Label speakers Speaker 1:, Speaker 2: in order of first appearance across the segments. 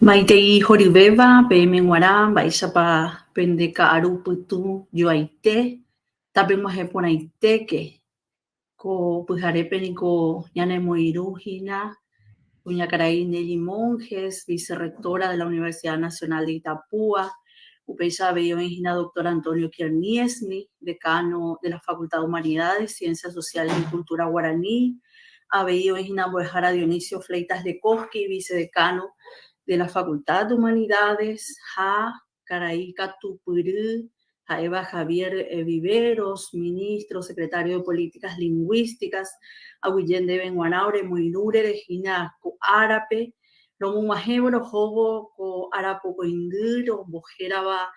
Speaker 1: Maitei horyvéva peẽme g̃uarã mba'éichapa pende ka'aru pytũ joaite, tapeg̃uahẽ porãitéke. Ko pyharépe niko ñanemoirũ hína kuñakarai Nelly Monges, vicerrectora de la Universidad Nacional de Itapúa, upéicha avei oĩ hína Doctor Antonio Kierniesny, decano de la Facultad de Humanidades, Ciencias Sociales y Cultura Guaraní, avei oĩ hína mbo'ehára Dionisio Fleitas de Kosky, vicedecano de la Facultad de Humanidades ha karai katupyry ha'éva Javier Viveros, ministro, secretario de Políticas Lingüísticas, aguyje ndéve g̃uarã oremoirũre rehína ko árape, romog̃uahẽvo rohóvo ko arapokõindy rombohérava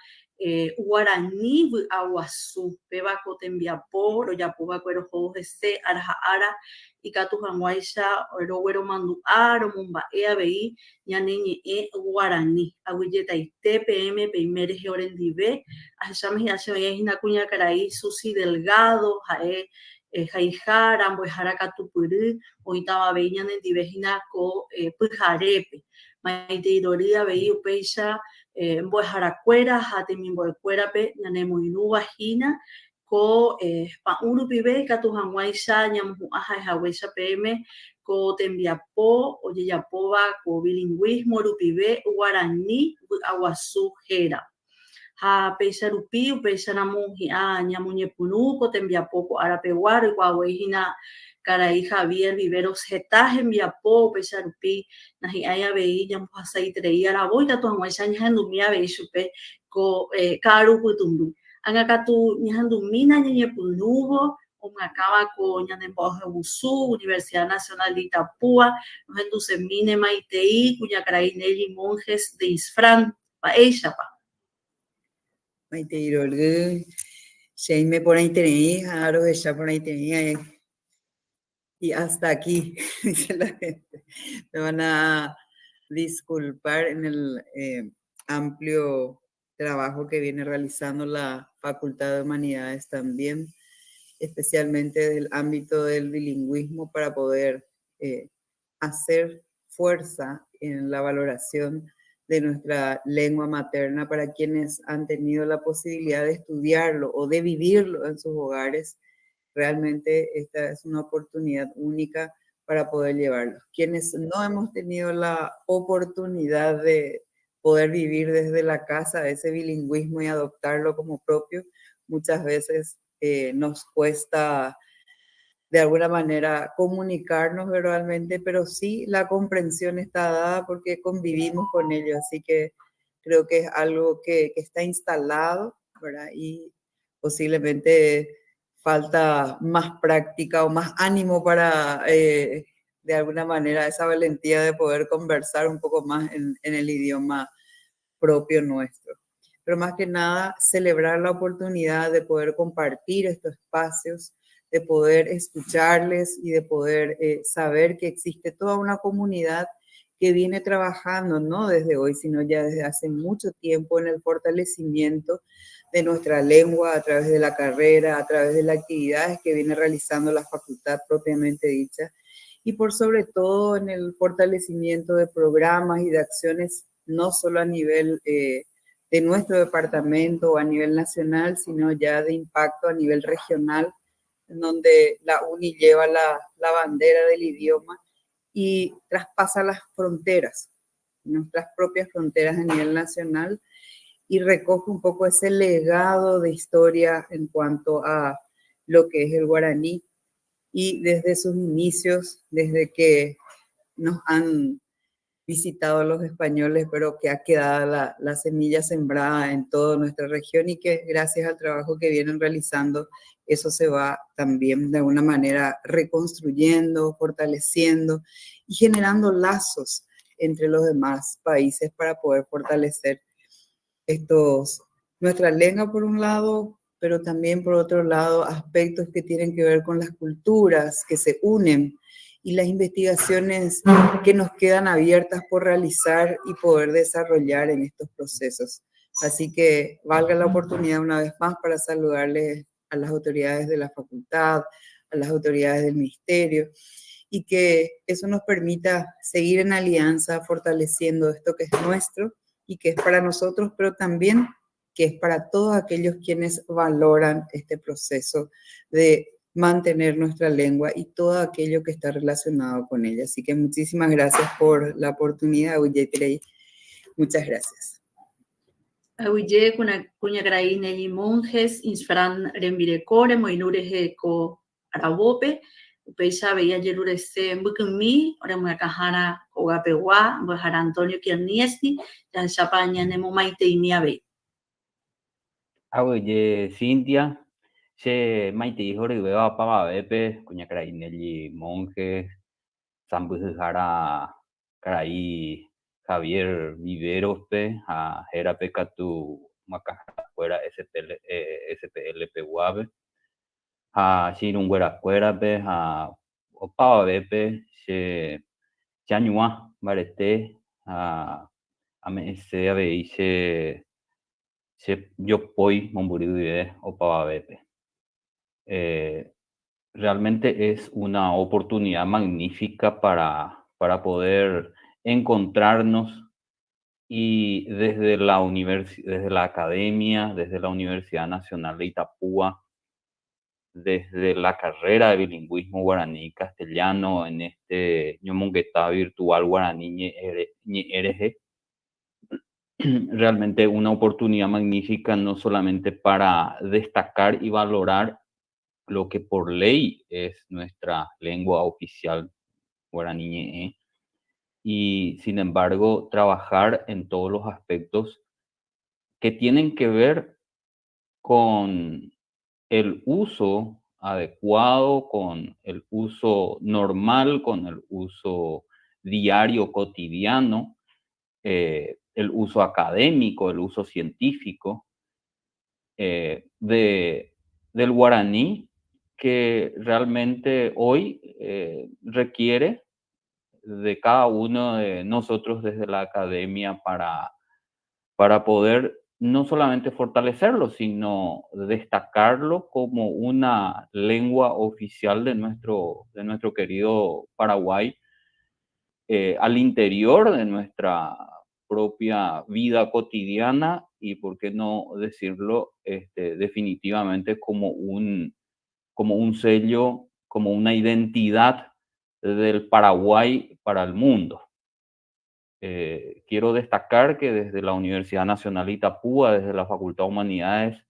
Speaker 1: Guarani vy'aguasu, péva ko tembiapo rojapova'ekue rohóvo hese ára ha ára ikatu hag̃uáicha rogueromandu'a romomba'e avei ñane ñe'ẽ guarani. Aguyjetaite peẽme peime rehe orendive. Ahecháma hi'ã che oĩva hína kuñakarai Susy Delgado, ha'e haihára, mbo'ehára katupyry, oĩtava avei ñanendive hína ko pyharépe. Maitei rory avei upéicha mbo'eharakuéra ha temimbo'ekuérape ñanemoirũva hína ko pa'ũ rupive ikatu hag̃uáicha ñamohu'ã ha'ehaguéicha peẽme ko tembiapo ojejapóva ko bilingũismo rupive guarani vy'aguasu héra. Ha péicha rupi upéicharamo hi'ã ñamoñepyrũ ko tembiapo ko ára pegua roikuaavoi hína karai Javier Viveros heta hembiapo upéicha rupi nahi'ãi avei ñambohasaiterei aravo ikatu hag̃uáicha ñahendumi avei chupe ko ka'aru pytũmby. Ág̃a katu ñahendumína ñañepyrũvo omyakãva ko ñane mbo'ehaovusu Universidad Nacional de Itapúa, rohendusemíne maitei kuñakarai Nelly Monges de Insfrán. Mba'éichapa?
Speaker 2: Maitei rory, che aime porãiterei ha rohecha porãiterei y hasta aquí, dice la gente. Me van a disculpar en el eh, amplio trabajo que viene realizando la Facultad de Humanidades también, especialmente desde el ámbito del bilingüismo para poder eh, hacer fuerza en la valoración de nuestra lengua materna para quienes han tenido la posibilidad de estudiarlo o de vivirlo en sus hogares. Realmente esta es una oportunidad única para poder llevarlo. Quienes no hemos tenido la oportunidad de poder vivir desde la casa ese bilingüismo y adoptarlo como propio, muchas veces eh, nos cuesta de alguna manera comunicarnos verbalmente, pero sí la comprensión está dada porque convivimos con ellos, así que creo que es algo que, que está instalado, ¿verdad? Y posiblemente falta más práctica o más ánimo para, eh, de alguna manera, esa valentía de poder conversar un poco más en, en el idioma propio nuestro. Pero más que nada, celebrar la oportunidad de poder compartir estos espacios, de poder escucharles y de poder eh, saber que existe toda una comunidad que viene trabajando, no desde hoy, sino ya desde hace mucho tiempo en el fortalecimiento de nuestra lengua a través de la carrera, a través de las actividades que viene realizando la facultad propiamente dicha, y por sobre todo en el fortalecimiento de programas y de acciones, no solo a nivel eh, de nuestro departamento o a nivel nacional, sino ya de impacto a nivel regional, en donde la UNI lleva la, la bandera del idioma y traspasa las fronteras, nuestras propias fronteras a nivel nacional, y recoge un poco ese legado de historia en cuanto a lo que es el guaraní y desde sus inicios, desde que nos han visitado los españoles, pero que ha quedado la, la semilla sembrada en toda nuestra región y que gracias al trabajo que vienen realizando, eso se va también de alguna manera reconstruyendo, fortaleciendo y generando lazos entre los demás países para poder fortalecer estos, nuestra lengua por un lado, pero también por otro lado aspectos que tienen que ver con las culturas que se unen y las investigaciones que nos quedan abiertas por realizar y poder desarrollar en estos procesos. Así que valga la oportunidad una vez más para saludarles a las autoridades de la facultad, a las autoridades del ministerio. y que eso nos permita seguir en alianza fortaleciendo esto que es nuestro y que es para nosotros, pero también que es para todos aquellos quienes valoran este proceso de mantener nuestra lengua y todo aquello que está relacionado con ella. Así que muchísimas gracias por la oportunidad, Uyetrey. Muchas gracias.
Speaker 1: Aguyje kuñakarai Nelly Monges, Insfrán rembireko, remoirũ rehe ko aravópe, upéicha avei ajerurese mbykymi oremyakãhára kogapegua, mbo'ehára Antonio Kierniesny, jahechápa ñanemomaiteimi avei.
Speaker 3: Aguyje Cintia, che maitei horyvéva opavavépe, kuñakarai Nelly Monges, sãmbyhyhára karai Javier Viveros-pe ha hérape katu myakãharakuéra SPL, SPL-peguápe ha che irũnguerakuérape ha opavavépe che che añuã mbarete ha ame'ẽse avei che che jopói mombyry guive opavavépe. Eh, realmente es una oportunidad magnífica para, para poder encontrarnos y desde la, desde la academia, desde la Universidad Nacional de Itapúa, desde la carrera de bilingüismo guaraní y castellano en este ñomongeta virtual guaraní ñe'ẽ realmente una oportunidad magnífica no solamente para destacar y valorar lo que por ley es nuestra lengua oficial guaraní ñe'ẽ, y sin embargo trabajar en todos los aspectos que tienen que ver con el uso adecuado, con el uso normal, con el uso diario, cotidiano, eh, el uso académico, el uso científico eh, de, del guaraní, que realmente hoy eh, requiere de cada uno de nosotros desde la academia para, para poder no solamente fortalecerlo, sino destacarlo como una lengua oficial de nuestro, de nuestro querido Paraguay eh, al interior de nuestra propia vida cotidiana y, por qué no decirlo, este, definitivamente como un, como un sello, como una identidad del Paraguay para el mundo. Eh, quiero destacar que desde la Universidad Nacional de Itapúa, desde la Facultad de Humanidades,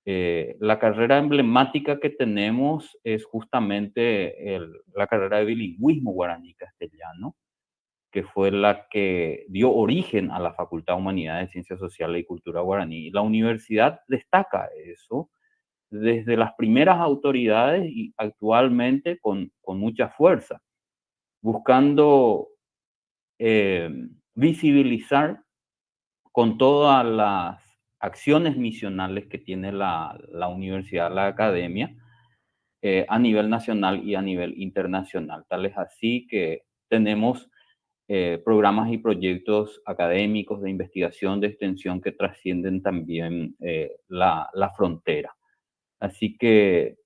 Speaker 3: eh, la carrera emblemática que tenemos es justamente el, la carrera de bilingüismo guaraní-castellano, que fue la que dio origen a la Facultad de Humanidades, Ciencias Sociales y Cultura Guaraní. La universidad destaca eso desde las primeras autoridades y actualmente con, con mucha fuerza, buscando eh, visibilizar con todas las acciones misionales que tiene la, la universidad, la academia, eh, a nivel nacional y a nivel internacional. Tal es así que tenemos eh, programas y proyectos académicos de investigación, de extensión que trascienden también eh, la, la frontera. Así que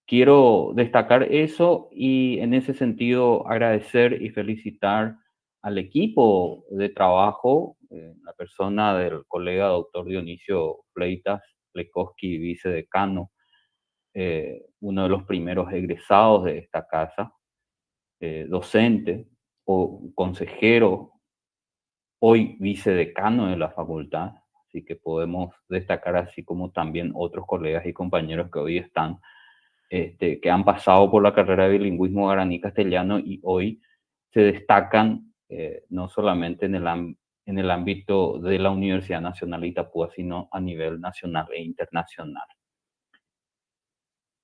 Speaker 3: quiero destacar eso y en ese sentido agradecer y felicitar al equipo de trabajo, eh, la persona del colega doctor Dionisio Fleitas Lekoski, vicedecano, eh, uno de los primeros egresados de esta casa, eh, docente o consejero, hoy vicedecano de la facultad, así que podemos destacar así como también otros colegas y compañeros que hoy están, este, que han pasado por la carrera de bilingüismo guaraní castellano y hoy se destacan eh, no solamente en el, en el ámbito de la Universidad Nacional de Itapúa, sino a nivel nacional e internacional.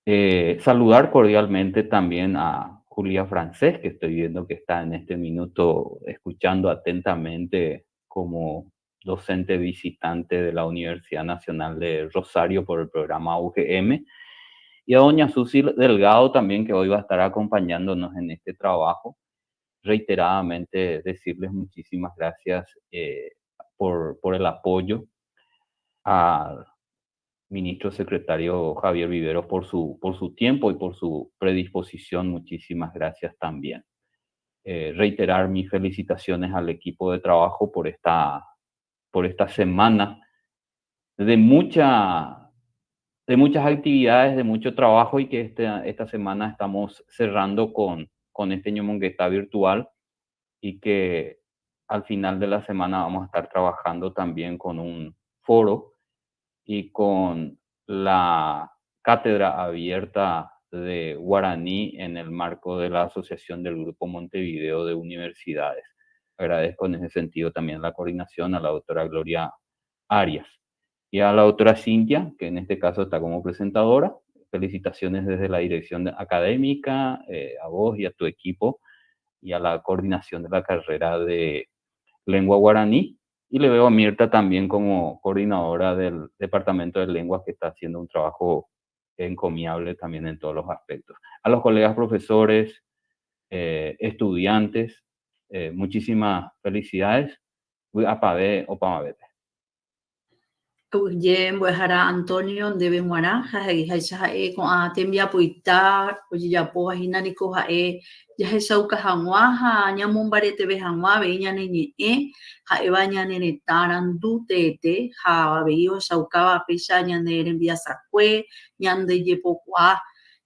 Speaker 3: Eh, saludar cordialmente también a Julia Francés, que estoy viendo que está en este minuto escuchando atentamente como docente visitante de la Universidad Nacional de Rosario por el programa UGM, y a doña Susi Delgado también, que hoy va a estar acompañándonos en este trabajo. Reiteradamente decirles muchísimas gracias eh, por, por el apoyo a, ministro secretario Javier Viveros por su, por su tiempo y por su predisposición. Muchísimas gracias también. Eh, reiterar mis felicitaciones al equipo de trabajo por esta, por esta semana de, mucha, de muchas actividades, de mucho trabajo y que este, esta semana estamos cerrando con, con este ñomonguetá virtual y que al final de la semana vamos a estar trabajando también con un foro y con la cátedra abierta de guaraní en el marco de la Asociación del Grupo Montevideo de Universidades. Agradezco en ese sentido también la coordinación a la doctora Gloria Arias y a la doctora Cintia, que en este caso está como presentadora. Felicitaciones desde la dirección académica, eh, a vos y a tu equipo y a la coordinación de la carrera de lengua guaraní. Y le veo a Mirta también como coordinadora del Departamento de Lenguas, que está haciendo un trabajo encomiable también en todos los aspectos. A los colegas profesores, eh, estudiantes, eh, muchísimas felicidades. Vy'apave opavavépe.
Speaker 1: Aguyje mbo'ehára Antonio ndéve g̃uarã ha he'iháicha ha'e ko'ã tembiapoita ojejapóva hína niko ha'e jahechauka hag̃ua ha ñamombareteve hag̃ua avei ñane ñe'ẽ ha'éva ñane retã arandu teete ha avei ohechaukáva péicha ñane rembiasakue, ñande jepokuaa.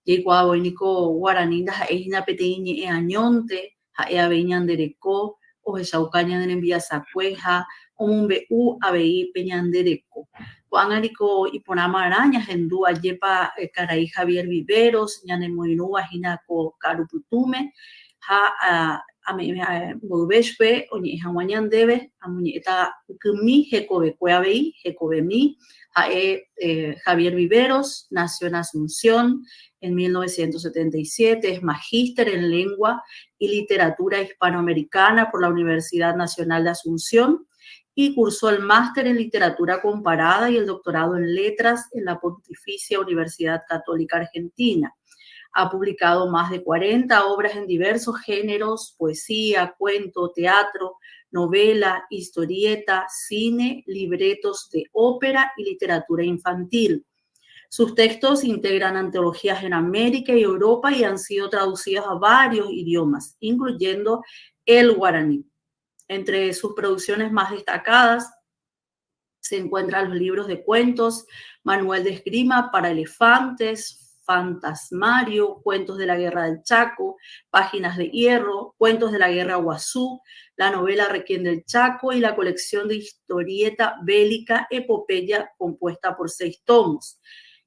Speaker 1: Jaikuaa voi niko guarani ndaha'éi hína peteĩ ñe'ẽ añónte, ha'e avei ñande reko, ohechauka ñane rembiasakue ha omombe'u avei pe ñande reko. Ko'ág̃a niko iporãmarã ñahendu ajépa karai Javier Viveros ñanemoirũva hína ko ka'arupytũme ha ame'ẽ mboyve chupe oñe'ẽ hag̃ua ñandéve, amoñe'ẽta ykymi hekovekue avei, hekovemi, ha'e Javier Viveros, nació en Asunción en 1977, es magíster en Lengua y Literatura Hispanoamericana por la Universidad Nacional de Asunción y cursó el máster en Literatura Comparada y el doctorado en Letras en la Pontificia Universidad Católica Argentina. Ha publicado más de 40 obras en diversos géneros, poesía, cuento, teatro, novela, historieta, cine, libretos de ópera y literatura infantil. Sus textos integran antologías en América y Europa y han sido traducidos a varios idiomas, incluyendo el guaraní. Entre sus producciones más destacadas se encuentran los libros de cuentos Manuel de Esgrima para Elefantes, Fantasmario, Cuentos de la Guerra del Chaco, Páginas de Hierro, Cuentos de la Guerra Guazú, la novela Requiem del Chaco y la colección de historieta bélica Epopeya compuesta por seis tomos.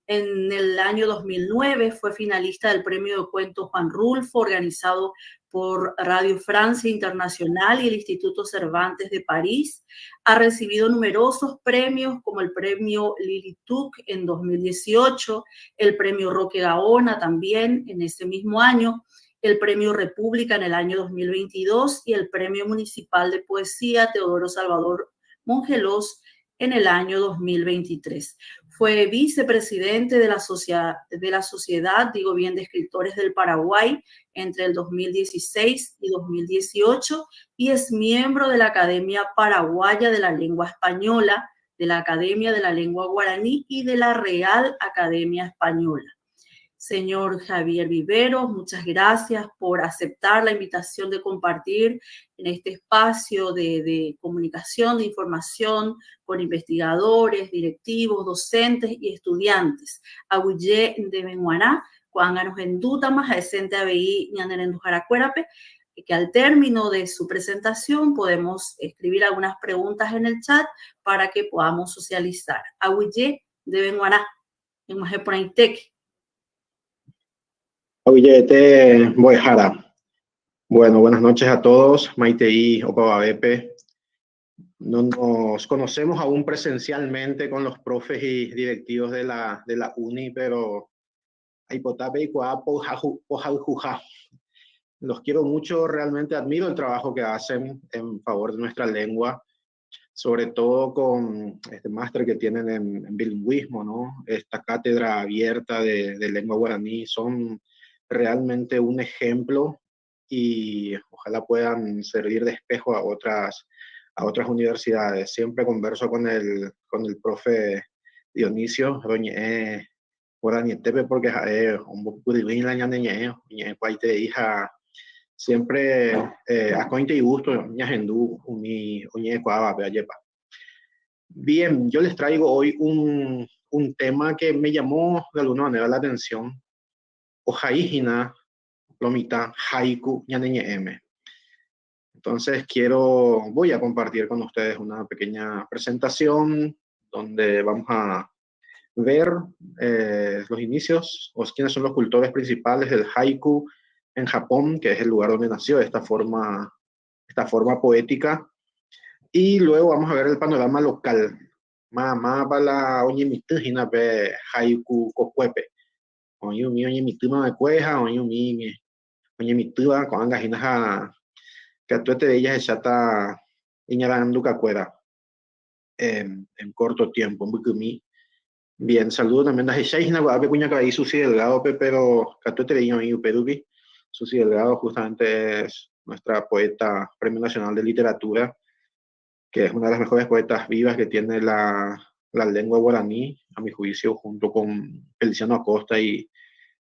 Speaker 1: En el año 2009 fue finalista del Premio de Cuentos Juan Rulfo, organizado por Radio Francia Internacional y el Instituto Cervantes de París. Ha recibido numerosos premios como el Premio Lili Tuc en 2018, el Premio Roque Gaona también en ese mismo año, el Premio República en el año 2022 y el Premio Municipal de Poesía Teodoro Salvador Mongelós en el año 2023. Fue vicepresidente de la, de la Sociedad, digo bien, de Escritores del Paraguay entre el 2016 y 2018 y es miembro de la Academia Paraguaya de la Lengua Española, de la Academia de la Lengua Guaraní y de la Real Academia Española. Señor Javier Viveros, muchas gracias por aceptar la invitación de compartir en este espacio de, comunicación, de información con investigadores, directivos, docentes y estudiantes. Aguyje ndéve g̃uarã, ko'ág̃a rohendútama ha'esénte avei ñane renduharakuérape, que al término de su presentación podemos escribir algunas preguntas en el chat para que podamos socializar. Aguyje ndéve g̃uarã. Eg̃uahẽ porãitéke.
Speaker 4: Aguyjete mbo'ehára. Bueno, buenas noches a todos. Maitei opavavépe. No nos conocemos aún presencialmente con los profes y directivos de la, de la uni, pero aipota peikuaa pohayhuha. Los quiero mucho, realmente admiro el trabajo que hacen en favor de nuestra lengua sobre todo con este máster que tienen en, bilingüismo, ¿no? Esta cátedra abierta de, lengua guaraní son realmente un ejemplo y ojalá puedan servir de espejo a otras, a otras universidades. Siempre converso con el, con el profe Dionisio roñe'ẽ guaranietépe porque ha'e ombopyryvỹi la ñane ñe'ẽ, oñe'ẽkuaaiterei ha siempre eh, akóinte igusto ñahendu umi oñe'ẽkuaávape, ajépa. Bien, yo les traigo hoy un, un tema que me llamó de alguna manera la atención. Ohai hína lo mitã haiku ñane ñe'ẽme. Entonces quiero, voy a compartir con ustedes una pequeña presentación donde vamos a ver eh, los inicios o quiénes son los cultores principales del haiku en Japón, que es el lugar donde nació esta forma, esta forma poética. Y luego vamos a ver el panorama local. Máva la oñemitỹ hína pe haiku kokuépe. Oĩ umi oñemitỹma va'ekue ha oĩ umi oñemitỹva ko'ág̃a hína ha katueteve jahecháta iñarandukakuéra en corto tiempo, mbykymi. Bien, saludo también ndahechái hína ko'ápe kuñakarai Susi Delgado-pe, pero katueterei oĩ upérupi. Susi Delgado justamente es nuestra poeta Premio Nacional de Literatura, que es una de las mejores poetas vivas que tiene la, la lengua guaraní, a mi juicio, junto con Feliciano Acosta y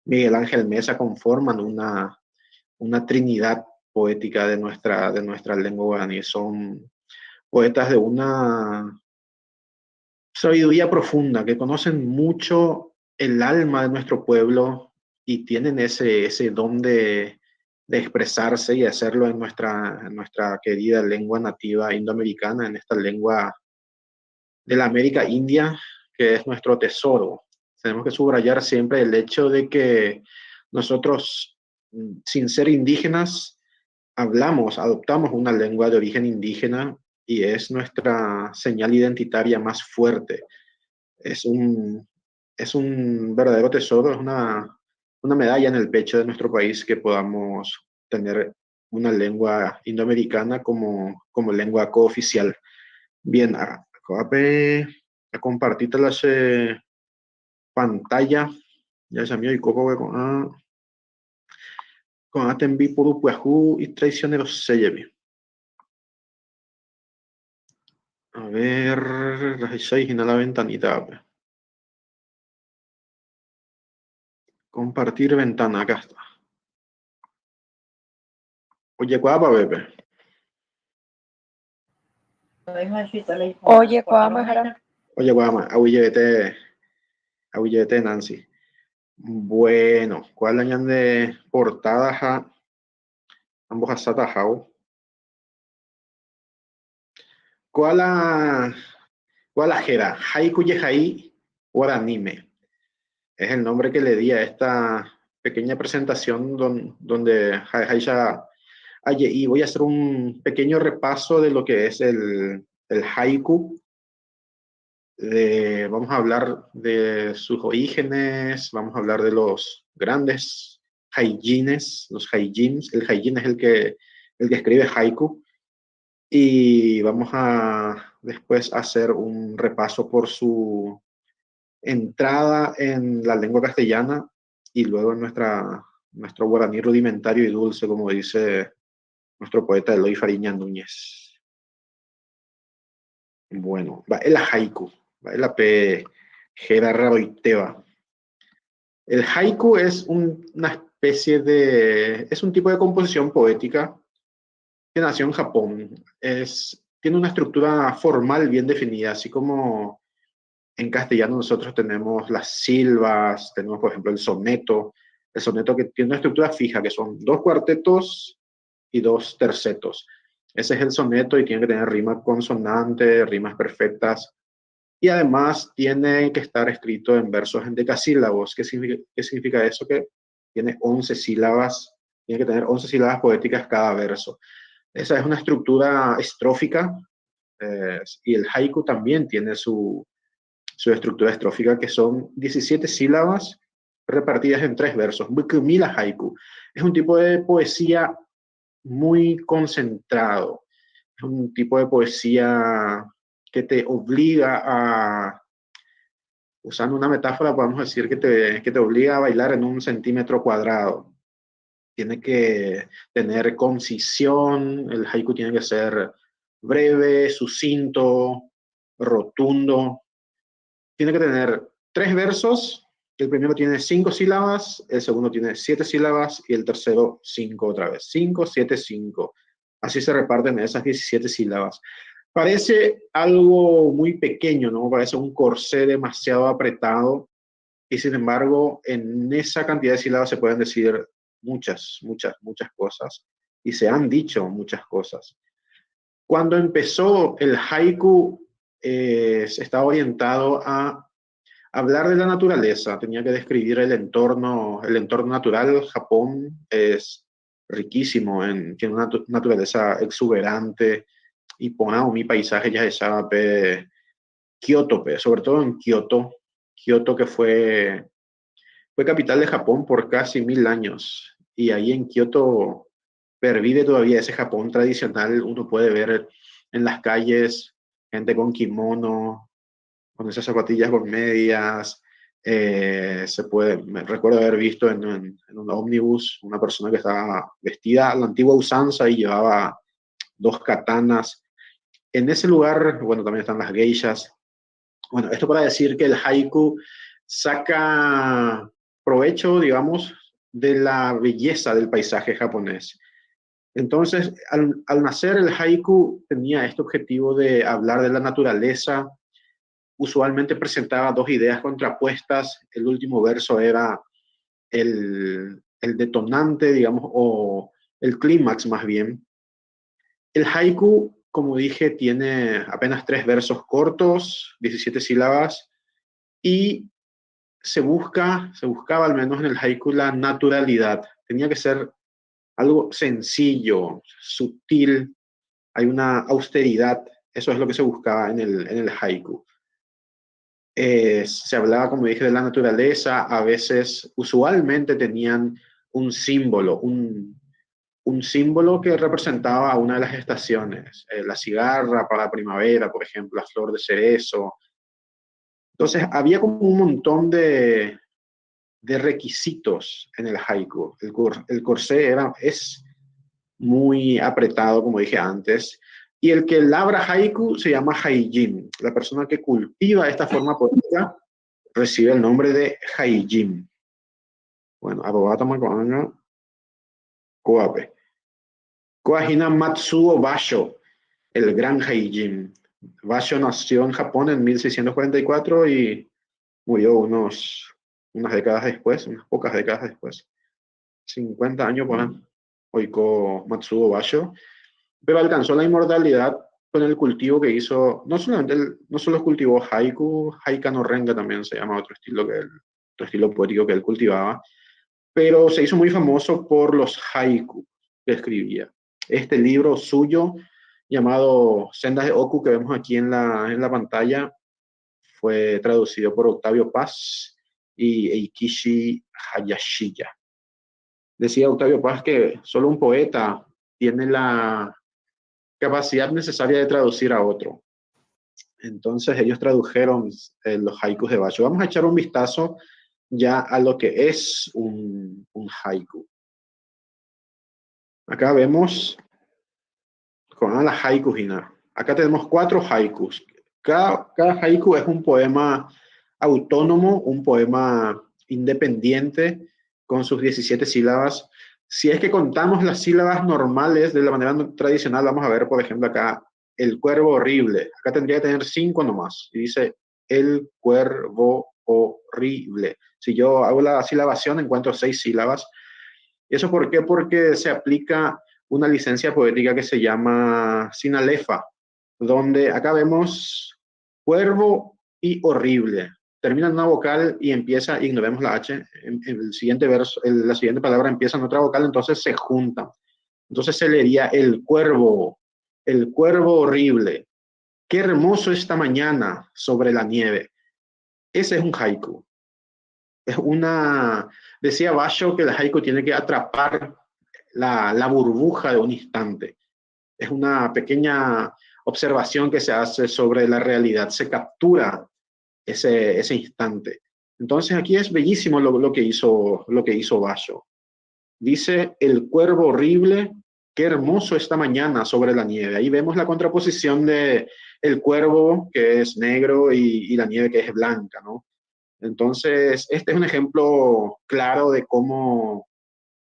Speaker 4: Miguel Ángel Mesa, conforman una, una trinidad poética de nuestra, de nuestra lengua guaraní. Son poetas de una sabiduría profunda, que conocen mucho el alma de nuestro pueblo y tienen ese, ese don de, de expresarse y hacerlo en nuestra, en nuestra querida lengua nativa indoamericana, en esta lengua de la América India, que es nuestro tesoro. Tenemos que subrayar siempre el hecho de que nosotros, sin ser indígenas, hablamos, adoptamos una lengua de origen indígena y es nuestra señal identitaria más fuerte. Es un, es un verdadero tesoro, es una, una medalla en el pecho de nuestro país que podamos tener una lengua indoamericana como, como lengua cooficial. Bien, a, a compartir la pantalla. Ya se y coco con a con tembiporu pyahu y traicionero seyemi. A ver, las hína la ventanita. Compartir ventana, acá está. Oye, ¿cuál Pepe?
Speaker 5: Oye, ¿cuál
Speaker 4: Oye, guama, aguyjevete, aguyjevete, Nancy. Bueno, ¿cuál añan de portada ha ambohasáta ahávo? ¿Cuál la, cuál la héra? Haiku jehai guaraníme. Es el nombre que le di a esta pequeña presentación don, donde ha'eháicha aje'i. Voy a hacer un pequeño repaso de lo que es el, el haiku. De, vamos a hablar de sus orígenes, vamos a hablar de los grandes haijines, los haijins. El haijin es el que, el que escribe haiku. Y vamos a después hacer un repaso por su entrada en la lengua castellana y luego en nuestra, nuestro guaraní rudimentario y dulce, como dice nuestro poeta Eloy Fariña Núñez. Bueno, va el haiku, va el pe héra raroitéva. El haiku es una especie de, es un tipo de composición poética que nació en Japón. Es, tiene una estructura formal bien definida, así como en castellano nosotros tenemos las silvas, tenemos por ejemplo el soneto, el soneto que tiene una estructura fija, que son dos cuartetos y dos tercetos. Ese es el soneto y tiene que tener rima consonante, rimas perfectas. Y además tiene que estar escrito en versos en decasílabos. ¿Qué significa, qué significa eso? Que tiene 11 sílabas, tiene que tener 11 sílabas poéticas cada verso. Esa es una estructura estrófica y el haiku también tiene su, su estructura estrófica, que son 17 sílabas repartidas en tres versos. Mbykymi la haiku. Es un tipo de poesía muy concentrado. Es un tipo de poesía que te obliga a, usando una metáfora, podemos decir que te, que te obliga a bailar en un centímetro cuadrado. Tiene que tener concisión, el haiku tiene que ser breve, sucinto, rotundo. Tiene que tener tres versos. El primero tiene cinco sílabas, el segundo tiene siete sílabas y el tercero cinco otra vez. Cinco, siete, cinco. Así se reparten esas 17 sílabas. Parece algo muy pequeño, ¿no? Parece un corsé demasiado apretado y sin embargo en esa cantidad de sílabas se pueden decir muchas, muchas, muchas cosas y se han dicho muchas cosas. Cuando empezó el haiku, estaba orientado a hablar de la naturaleza, tenía que describir el entorno natural. Japón es riquísimo, tiene una naturaleza exuberante y pone mi paisaje ya sabe, Kioto, sobre todo en Kioto, Kioto que fue capital de Japón por casi 1000 años y ahí en Kioto pervive todavía ese Japón tradicional. Uno puede ver en las calles gente con kimono, con esas zapatillas con medias. Me recuerdo haber visto en un ómnibus una persona que estaba vestida a la antigua usanza y llevaba dos katanas. En ese lugar, bueno, también están las geishas. Bueno, esto para decir que el haiku saca provecho, digamos, de la belleza del paisaje japonés. Entonces, al nacer el haiku tenía este objetivo de hablar de la naturaleza. Usualmente presentaba dos ideas contrapuestas. El último verso era el detonante, digamos, o el clímax más bien. El haiku, como dije, tiene apenas tres versos cortos, 17 sílabas, y se buscaba al menos en el haiku la naturalidad. Tenía que ser algo sencillo, sutil, hay una austeridad, eso es lo que se buscaba en el haiku. Se hablaba, como dije, de la naturaleza, a veces, usualmente tenían un símbolo, un símbolo que representaba a una de las estaciones, la cigarra para la primavera, por ejemplo, la flor de cerezo. Entonces, había como un montón de requisitos en el haiku. El corsé es muy apretado, como dije antes, y el que labra haiku se llama haijin. La persona que cultiva esta forma poética recibe el nombre de haijin. Bueno, abogado con ko'ápe. Kóa hína Matsuo Basho, el gran haijin. Basho nació en Japón en 1644 y murió unas décadas después, unas pocas décadas después. 50 años por ahí, oiko Matsuo Basho, pero alcanzó la inmortalidad con el cultivo que hizo, no solamente no solo cultivó haiku, haika no renga también se llama otro estilo poético que él cultivaba, pero se hizo muy famoso por los haiku que escribía. Este libro suyo, llamado Sendas de Oku, que vemos aquí en la pantalla, fue traducido por Octavio Paz y Eikichi Hayashiya. Decía Octavio Paz que solo un poeta tiene la capacidad necesaria de traducir a otro. Entonces ellos tradujeron los haikus de Basho. Vamos a echar un vistazo ya a lo que es un haiku. Acá vemos con la haiku hína. Acá tenemos cuatro haikus. Cada haiku es un poema autónomo, un poema independiente con sus 17 sílabas. Si es que contamos las sílabas normales de la manera tradicional, vamos a ver, por ejemplo, acá, el cuervo horrible. Acá tendría que tener cinco nomás. Y dice el cuervo horrible. Si yo hago la silabación, encuentro seis sílabas. ¿Y eso por qué? Porque se aplica una licencia poética que se llama sinalefa, donde acá vemos cuervo y horrible. Termina en una vocal y empieza, ignoremos la H, en el siguiente verso, la siguiente palabra empieza en otra vocal, entonces se juntan. Entonces se leería el cuervo horrible. Qué hermoso esta mañana sobre la nieve. Ese es un haiku. Decía Basho que el haiku tiene que atrapar la burbuja de un instante. Es una pequeña observación que se hace sobre la realidad, se captura ese instante. Entonces aquí es bellísimo lo que hizo Basho. Dice el cuervo horrible. Qué hermoso esta mañana sobre la nieve. Ahí vemos la contraposición de el cuervo, que es negro, y la nieve, que es blanca, ¿no? Entonces, este es un ejemplo claro de cómo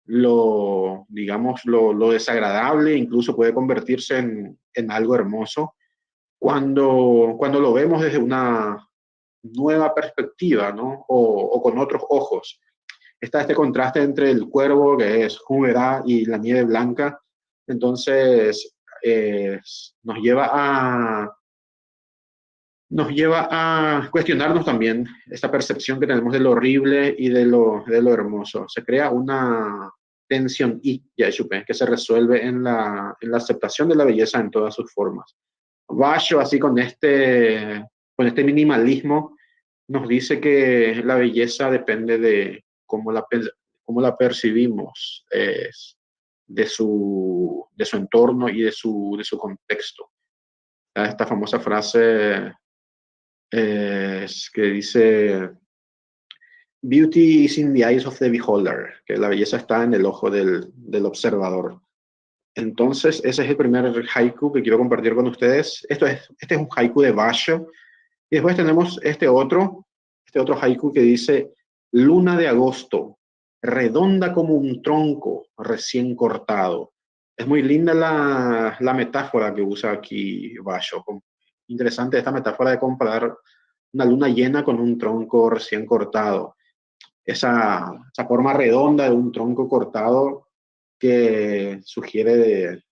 Speaker 4: lo, digamos, lo desagradable incluso puede convertirse en algo hermoso cuando lo vemos desde una nueva perspectiva, ¿no? O con otros ojos. Está este contraste entre el cuervo, que es húmeda, y la nieve blanca. Entonces, nos lleva a cuestionarnos también esta percepción que tenemos de lo horrible y de lo hermoso. Se crea una tensión y, ya que se resuelve en la aceptación de la belleza en todas sus formas. Basho, así con este minimalismo, nos dice que la belleza depende de cómo la percibimos, de su entorno y de su contexto. Esta famosa frase que dice: "Beauty is in the eyes of the beholder", que la belleza está en el ojo del observador. Entonces, ese es el primer haiku que quiero compartir con ustedes. Este es un haiku de Basho. Y después tenemos este otro haiku que dice: "Luna de agosto, redonda como un tronco recién cortado". Es muy linda la metáfora que usa aquí Basho. Interesante esta metáfora de comparar una luna llena con un tronco recién cortado. Esa forma redonda de un tronco cortado que sugiere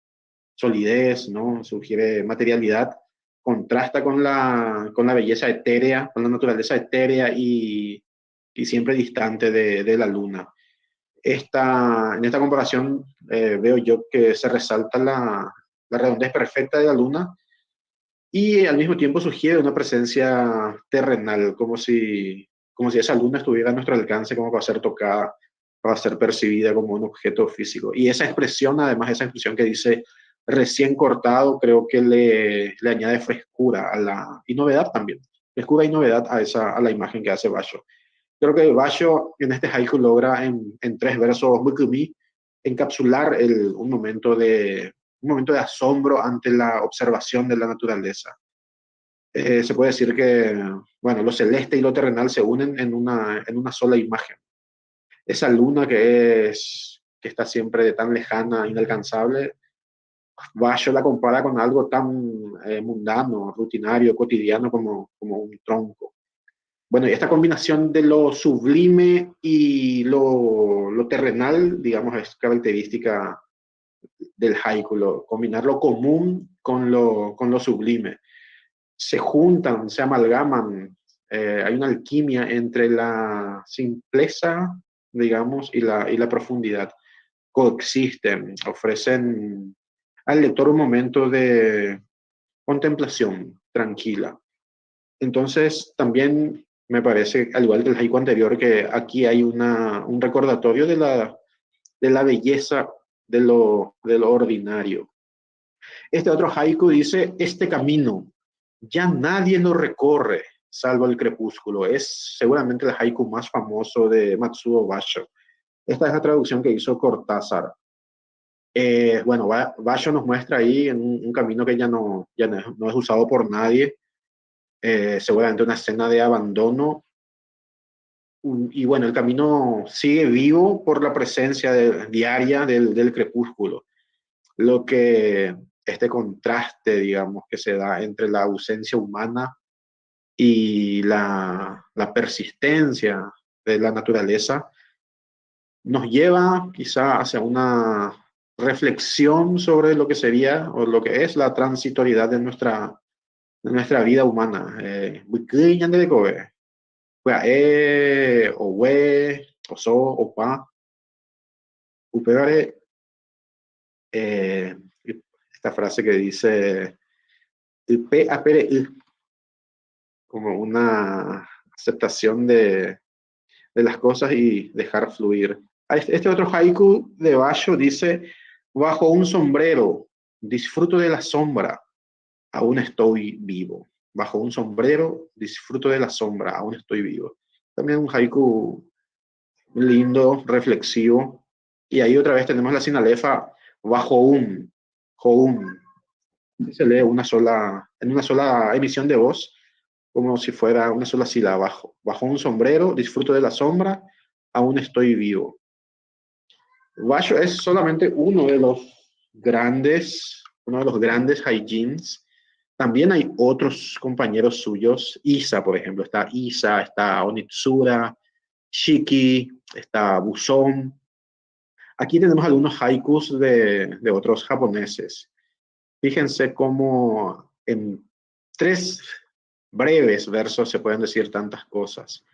Speaker 4: solidez, ¿no? Sugiere materialidad, contrasta con la belleza etérea, con la naturaleza etérea y siempre distante de la luna. En esta comparación veo yo que se resalta la redondez perfecta de la luna y al mismo tiempo sugiere una presencia terrenal, como si esa luna estuviera a nuestro alcance, como para ser tocada, para ser percibida como un objeto físico. Y esa expresión, además, esa expresión que dice recién cortado, creo que le añade frescura y novedad también, frescura y novedad a la imagen que hace Basho. Creo que Basho en este haiku logra en tres versos muy encapsular un momento de asombro ante la observación de la naturaleza. Se puede decir que, bueno, lo celeste y lo terrenal se unen en una sola imagen. Esa luna que está siempre tan lejana, inalcanzable, Basho la compara con algo tan mundano, rutinario, cotidiano como un tronco. Bueno, y esta combinación de lo sublime y lo terrenal, digamos, es característica del haiku, combinar lo común con lo sublime. Se juntan, se amalgaman, hay una alquimia entre la simpleza, digamos, y la profundidad. Coexisten, ofrecen al lector un momento de contemplación tranquila. Entonces, también me parece, al igual que el haiku anterior, que aquí hay un recordatorio de la belleza de lo ordinario. Este otro haiku dice: "Este camino ya nadie lo recorre, salvo el crepúsculo". Es seguramente el haiku más famoso de Matsuo Basho. Esta es la traducción que hizo Cortázar. Bueno, Basho nos muestra ahí en un camino que ya no es usado por nadie, seguramente una escena de abandono. Y bueno, el camino sigue vivo por la presencia diaria del crepúsculo. Lo que este contraste, digamos, que se da entre la ausencia humana y la persistencia de la naturaleza, nos lleva quizá hacia una reflexión sobre lo que sería o lo que es la transitoriedad de nuestra vida humana. Eh, ogue, oso, opa. Upévare, esta frase que dice P A P I, como una aceptación de las cosas y dejar fluir. Este otro haiku de Basho dice: "Bajo un sombrero, disfruto de la sombra, aún estoy vivo". Bajo un sombrero, disfruto de la sombra, aún estoy vivo. También un haiku lindo, reflexivo. Y ahí otra vez tenemos la sinalefa. Bajo un, joun. Se lee una sola, en una sola emisión de voz, como si fuera una sola sílaba. Bajo, bajo un sombrero, disfruto de la sombra, aún estoy vivo. Basho es solamente uno de los grandes, uno de los grandes haijins. También hay otros compañeros suyos, Isa, por ejemplo, está Isa, está Onitsura, Shiki, está Buzón. Aquí tenemos algunos haikus de, de otros japoneses. Fíjense cómo en tres breves versos se pueden decir tantas cosas.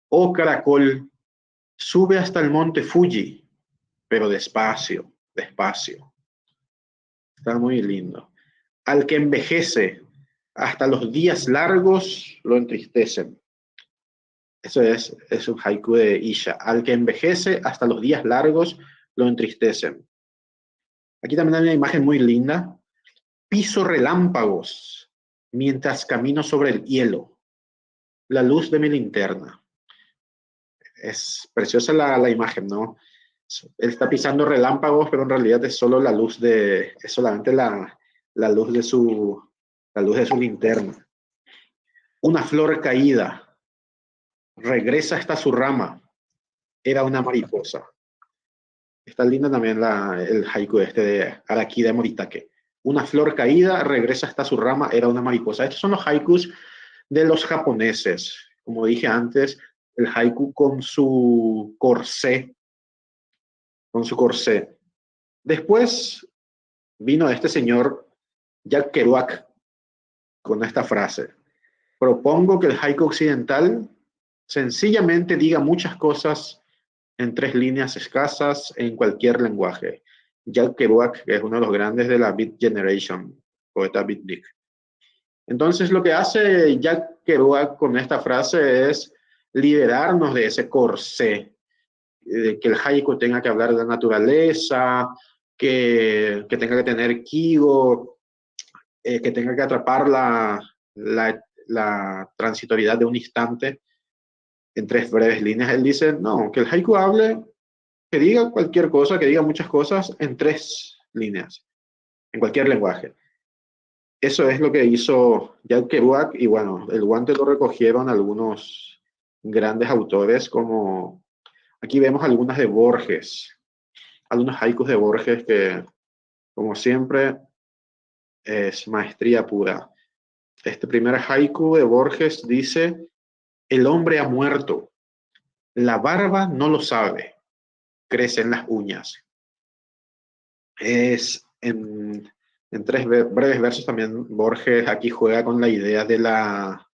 Speaker 4: Oh caracol, sube hasta el monte Fuji, pero despacio, despacio. Está muy lindo. Al que envejece, hasta los días largos lo entristecen. Eso es, es un haiku de Isha. Al que envejece, hasta los días largos lo entristecen. Aquí también hay una imagen muy linda. Piso relámpagos mientras camino sobre el hielo. La luz de mi linterna. Es preciosa la, la imagen, ¿no? Él está pisando relámpagos, pero en realidad es solo la luz de, es solamente la, la luz de su, la luz de su linterna. Una flor caída regresa hasta su rama. Era una mariposa. Está linda también la, el haiku este de Arakida Moritake. Una flor caída regresa hasta su rama, era una mariposa. Estos son los haikus de los japoneses. Como dije antes, el haiku con su corsé, con su corsé. Después vino este señor Jack Kerouac con esta frase. Propongo que el haiku occidental sencillamente diga muchas cosas en tres líneas escasas en cualquier lenguaje. Jack Kerouac, que es uno de los grandes de la Beat Generation, poeta beatnik. Entonces, lo que hace Jack Kerouac con esta frase es liberarnos de ese corsé, de que el haiku tenga que hablar de la naturaleza, que, que tenga que tener kigo, que tenga que atrapar la, la, la transitoriedad de un instante en tres breves líneas. Él dice, no, que el haiku hable, que diga cualquier cosa, que diga muchas cosas en tres líneas, en cualquier lenguaje. Eso es lo que hizo Jack Kerouac y bueno, el guante lo recogieron algunos grandes autores como, aquí vemos algunas de Borges, algunos haikus de Borges que, como siempre, es maestría pura. Este primer haiku de Borges dice, el hombre ha muerto, la barba no lo sabe, crecen las uñas. Es en, en tres breves versos también Borges aquí juega con la idea de la,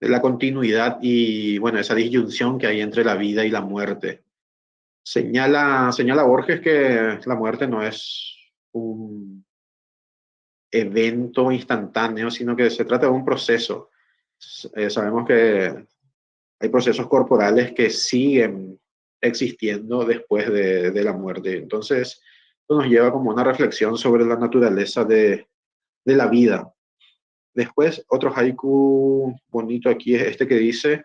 Speaker 4: de la continuidad y, bueno, esa disyunción que hay entre la vida y la muerte. Señala, señala Borges que la muerte no es un evento instantáneo, sino que se trata de un proceso. Sabemos que hay procesos corporales que siguen existiendo después de, de la muerte. Entonces, esto nos lleva como una reflexión sobre la naturaleza de, de la vida. Después, otro haiku bonito aquí es este que dice,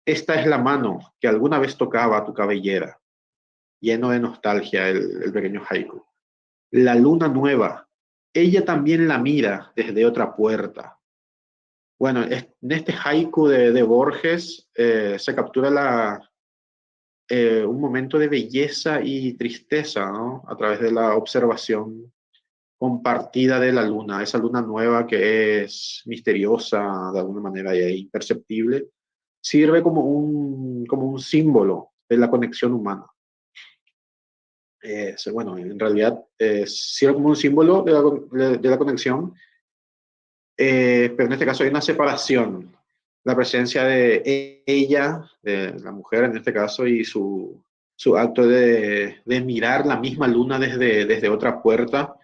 Speaker 4: esta es la mano que alguna vez tocaba tu cabellera. Lleno de nostalgia el, el pequeño haiku. La luna nueva, ella también la mira desde otra puerta. Bueno, en este haiku de, de Borges se captura la, un momento de belleza y tristeza, ¿no? A través de la observación compartida de la luna, esa luna nueva que es misteriosa de alguna manera y es imperceptible, sirve como un símbolo de la conexión humana. Bueno, en realidad sirve como un símbolo de la, de la conexión, pero en este caso hay una separación. La presencia de ella, de la mujer en este caso, y su, su acto de, de mirar la misma luna desde, desde otra puerta,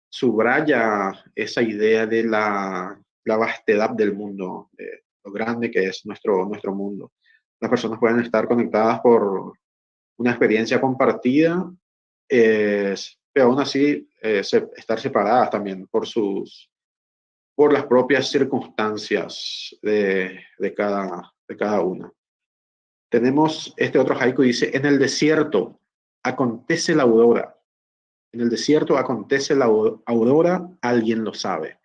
Speaker 4: subraya esa idea de la, la vastedad del mundo, de lo grande que es nuestro, nuestro mundo. Las personas pueden estar conectadas por una experiencia compartida, pero aún así estar separadas también por, sus, por las propias circunstancias de, de, cada, de cada una. Tenemos este otro haiku, dice, en el desierto acontece la aurora. En el desierto acontece la aurora, alguien lo sabe.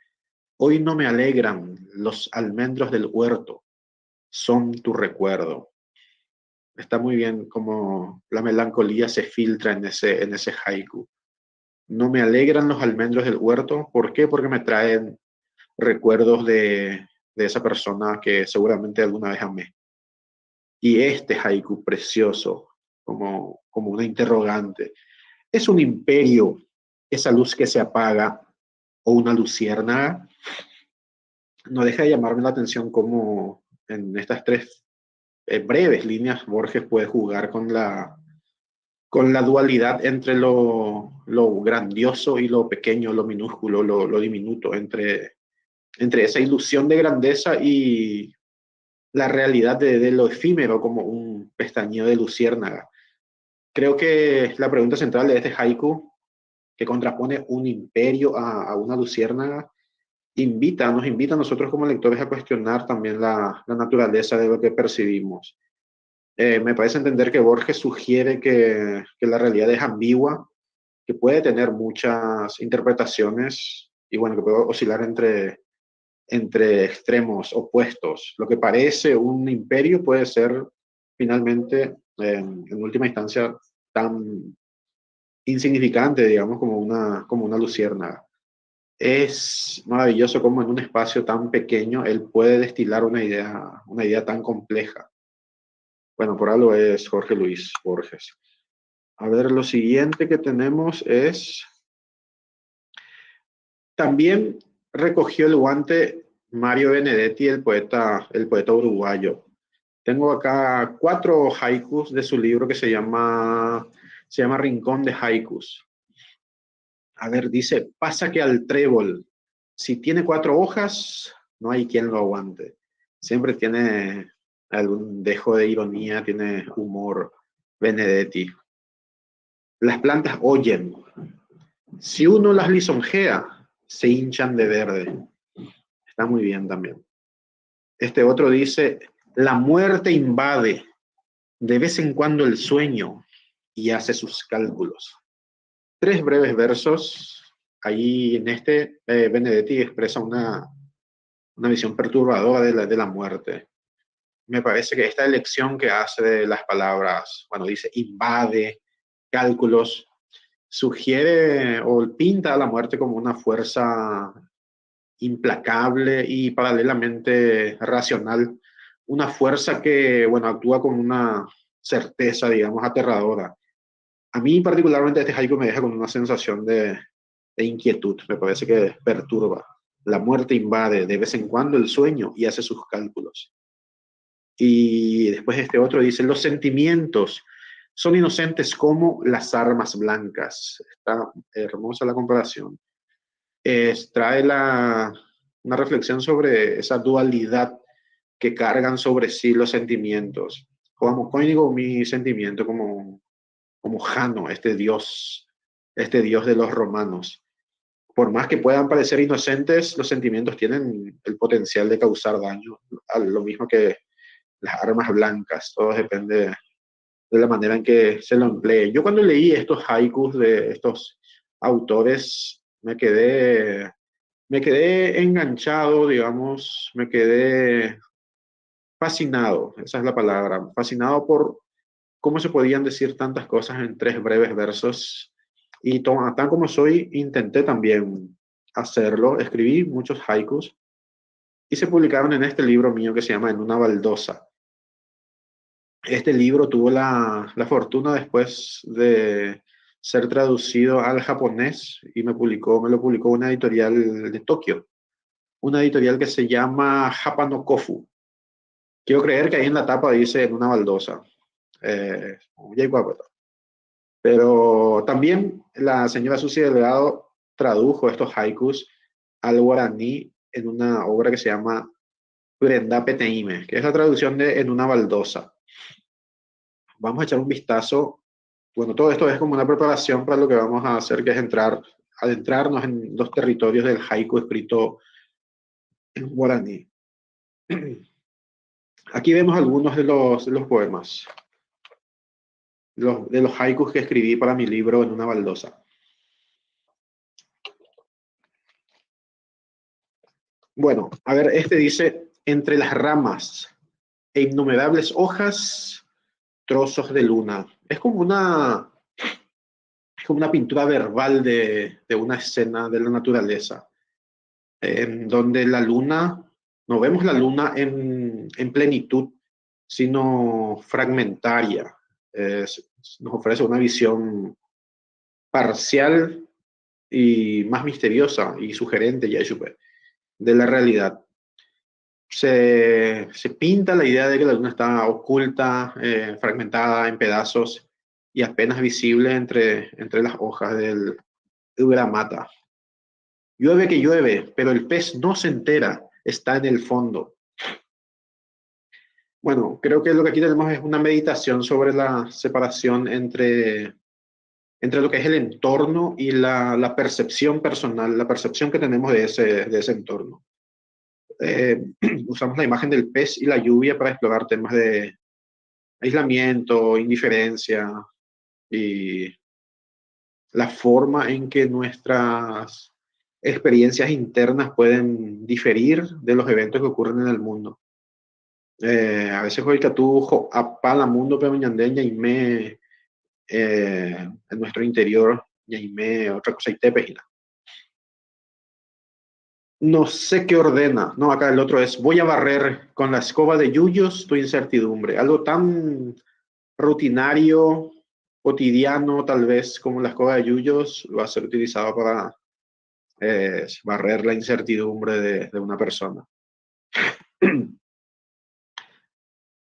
Speaker 4: Hoy no me alegran los almendros del huerto, son tu recuerdo. Está muy bien como la melancolía se filtra en ese haiku. No me alegran los almendros del huerto. ¿Por qué? Porque me traen recuerdos de esa persona que seguramente alguna vez amé. Y este haiku precioso, como una interrogante. ¿Es un imperio esa luz que se apaga o una luciérnaga? No deja de llamarme la atención cómo en estas tres breves líneas Borges puede jugar con la dualidad entre lo grandioso y lo pequeño, lo minúsculo, lo diminuto, entre esa ilusión de grandeza y la realidad de lo efímero como un pestañeo de luciérnaga. Creo que la pregunta central de este haiku, que contrapone un imperio a una luciérnaga, nos invita a nosotros como lectores a cuestionar también la naturaleza de lo que percibimos. Me parece entender que Borges sugiere que la realidad es ambigua, que puede tener muchas interpretaciones y bueno, que puede oscilar entre extremos opuestos. Lo que parece un imperio puede ser finalmente, en última instancia, tan insignificante, digamos, como una luciérnaga. Es maravilloso cómo en un espacio tan pequeño él puede destilar una idea tan compleja. Bueno, por algo es Jorge Luis Borges. A ver, lo siguiente que tenemos es... También recogió el guante Mario Benedetti, el poeta uruguayo. Tengo acá 4 haikus de su libro que se llama Rincón de Haikus. A ver, dice, pasa que al trébol, si tiene 4 hojas, no hay quien lo aguante. Siempre tiene algún dejo de ironía, tiene humor Benedetti. Las plantas oyen. Si uno las lisonjea, se hinchan de verde. Está muy bien también. Este otro dice, la muerte invade de vez en cuando el sueño y hace sus cálculos. 3 breves versos. Ahí en este, Benedetti expresa una visión perturbadora de la muerte. Me parece que esta elección que hace de las palabras, bueno, dice invade, cálculos, sugiere o pinta a la muerte como una fuerza implacable y paralelamente racional, una fuerza que, bueno, actúa con una certeza, digamos, aterradora. A mí particularmente este haiku me deja con una sensación de inquietud, me parece que perturba. La muerte invade de vez en cuando el sueño y hace sus cálculos. Y después este otro dice, los sentimientos son inocentes como las armas blancas. Está hermosa la comparación. Trae una reflexión sobre esa dualidad que cargan sobre sí los sentimientos. Como mi sentimiento como Jano, este dios de los romanos. Por más que puedan parecer inocentes, los sentimientos tienen el potencial de causar daño, lo mismo que las armas blancas. Todo depende de la manera en que se lo emplee. Yo cuando leí estos haikus de estos autores, me quedé enganchado, digamos, me quedé fascinado, esa es la palabra, fascinado por cómo se podían decir tantas cosas en 3 breves versos. Y tan como soy, intenté también hacerlo, escribí muchos haikus y se publicaron en este libro mío que se llama En una baldosa. Este libro tuvo la fortuna después de ser traducido al japonés y me lo publicó una editorial de Tokio, una editorial que se llama Japanokofu. Quiero creer que ahí en la tapa dice En una baldosa. Pero también la señora Susi Delgado tradujo estos haikus al guaraní en una obra que se llama Prenda Peteime, que es la traducción de En una baldosa. Vamos a echar un vistazo. Bueno, todo esto es como una preparación para lo que vamos a hacer, que es adentrarnos en los territorios del haiku escrito en guaraní. Aquí vemos algunos de los poemas, de los haikus que escribí para mi libro En una baldosa. Bueno, a ver, este dice, entre las ramas e innumerables hojas, trozos de luna. Es como una, es como una pintura verbal de, de una escena de la naturaleza, en donde la luna, no vemos la luna en, en plenitud, sino fragmentaria. Nos ofrece una visión parcial y más misteriosa y sugerente ya de la realidad. Se, se pinta la idea de que la luna está oculta, fragmentada en pedazos y apenas visible entre, entre las hojas del mata. Llueve que llueve, pero el pez no se entera, está en el fondo. Bueno, creo que lo que aquí tenemos es una meditación sobre la separación entre, entre lo que es el entorno y la, la percepción personal, la percepción que tenemos de ese entorno. Usamos la imagen del pez y la lluvia para explorar temas de aislamiento, indiferencia y la forma en que nuestras experiencias internas pueden diferir de los eventos que ocurren en el mundo. A veces tú apala mundo pero y me en nuestro interior me otra cosa y te No sé qué ordena. No, acá el otro es, voy a barrer con la escoba de yuyos tu incertidumbre. Algo tan rutinario, cotidiano, tal vez, como la escoba de yuyos, va a ser utilizado para barrer la incertidumbre de, de una persona.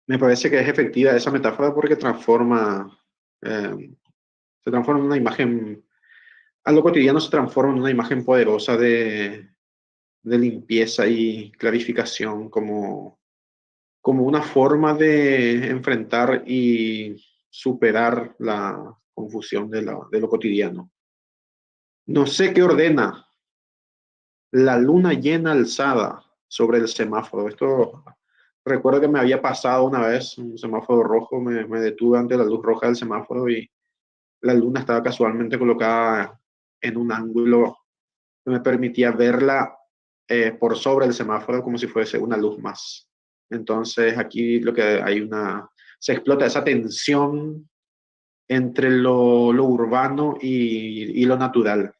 Speaker 4: Me parece que es efectiva esa metáfora porque transforma, se transforma en una imagen, a lo cotidiano se transforma en una imagen poderosa de, de limpieza y clarificación como, como una forma de enfrentar y superar la confusión de, la, de lo cotidiano. No sé qué ordena la luna llena alzada sobre el semáforo. Esto recuerdo que me había pasado una vez, un semáforo rojo, me, me detuve ante la luz roja del semáforo y la luna estaba casualmente colocada en un ángulo que me permitía verla por sobre el semáforo como si fuese una luz más. Entonces aquí lo que hay una, se explota esa tensión entre lo, lo urbano y, y lo natural.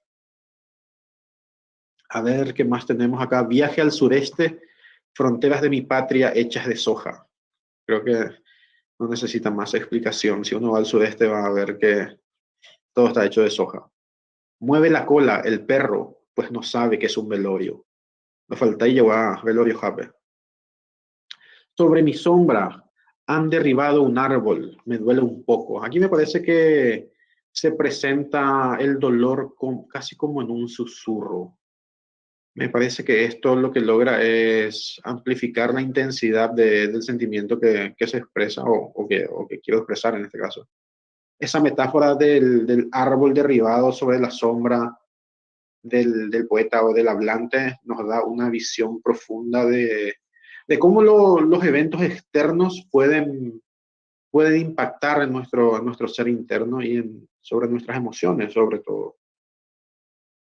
Speaker 4: A ver, ¿qué más tenemos acá? Viaje al sureste, fronteras de mi patria hechas de soja. Creo que no necesita más explicación. Si uno va al sureste va a ver que todo está hecho de soja. Mueve la cola el perro, pues no sabe que es un velorio. No falta y lleva velorio jape. Sobre mi sombra han derribado un árbol, me duele un poco. Aquí me parece que se presenta el dolor con, casi como en un susurro. Me parece que esto lo que logra es amplificar la intensidad de, del sentimiento que, que se expresa o, o, que, o que quiero expresar en este caso. Esa metáfora del, del árbol derribado sobre la sombra del, del, poeta o del hablante nos da una visión profunda de, de cómo lo, los eventos externos pueden, pueden impactar en nuestro, en nuestro ser interno y en, sobre nuestras emociones, sobre todo.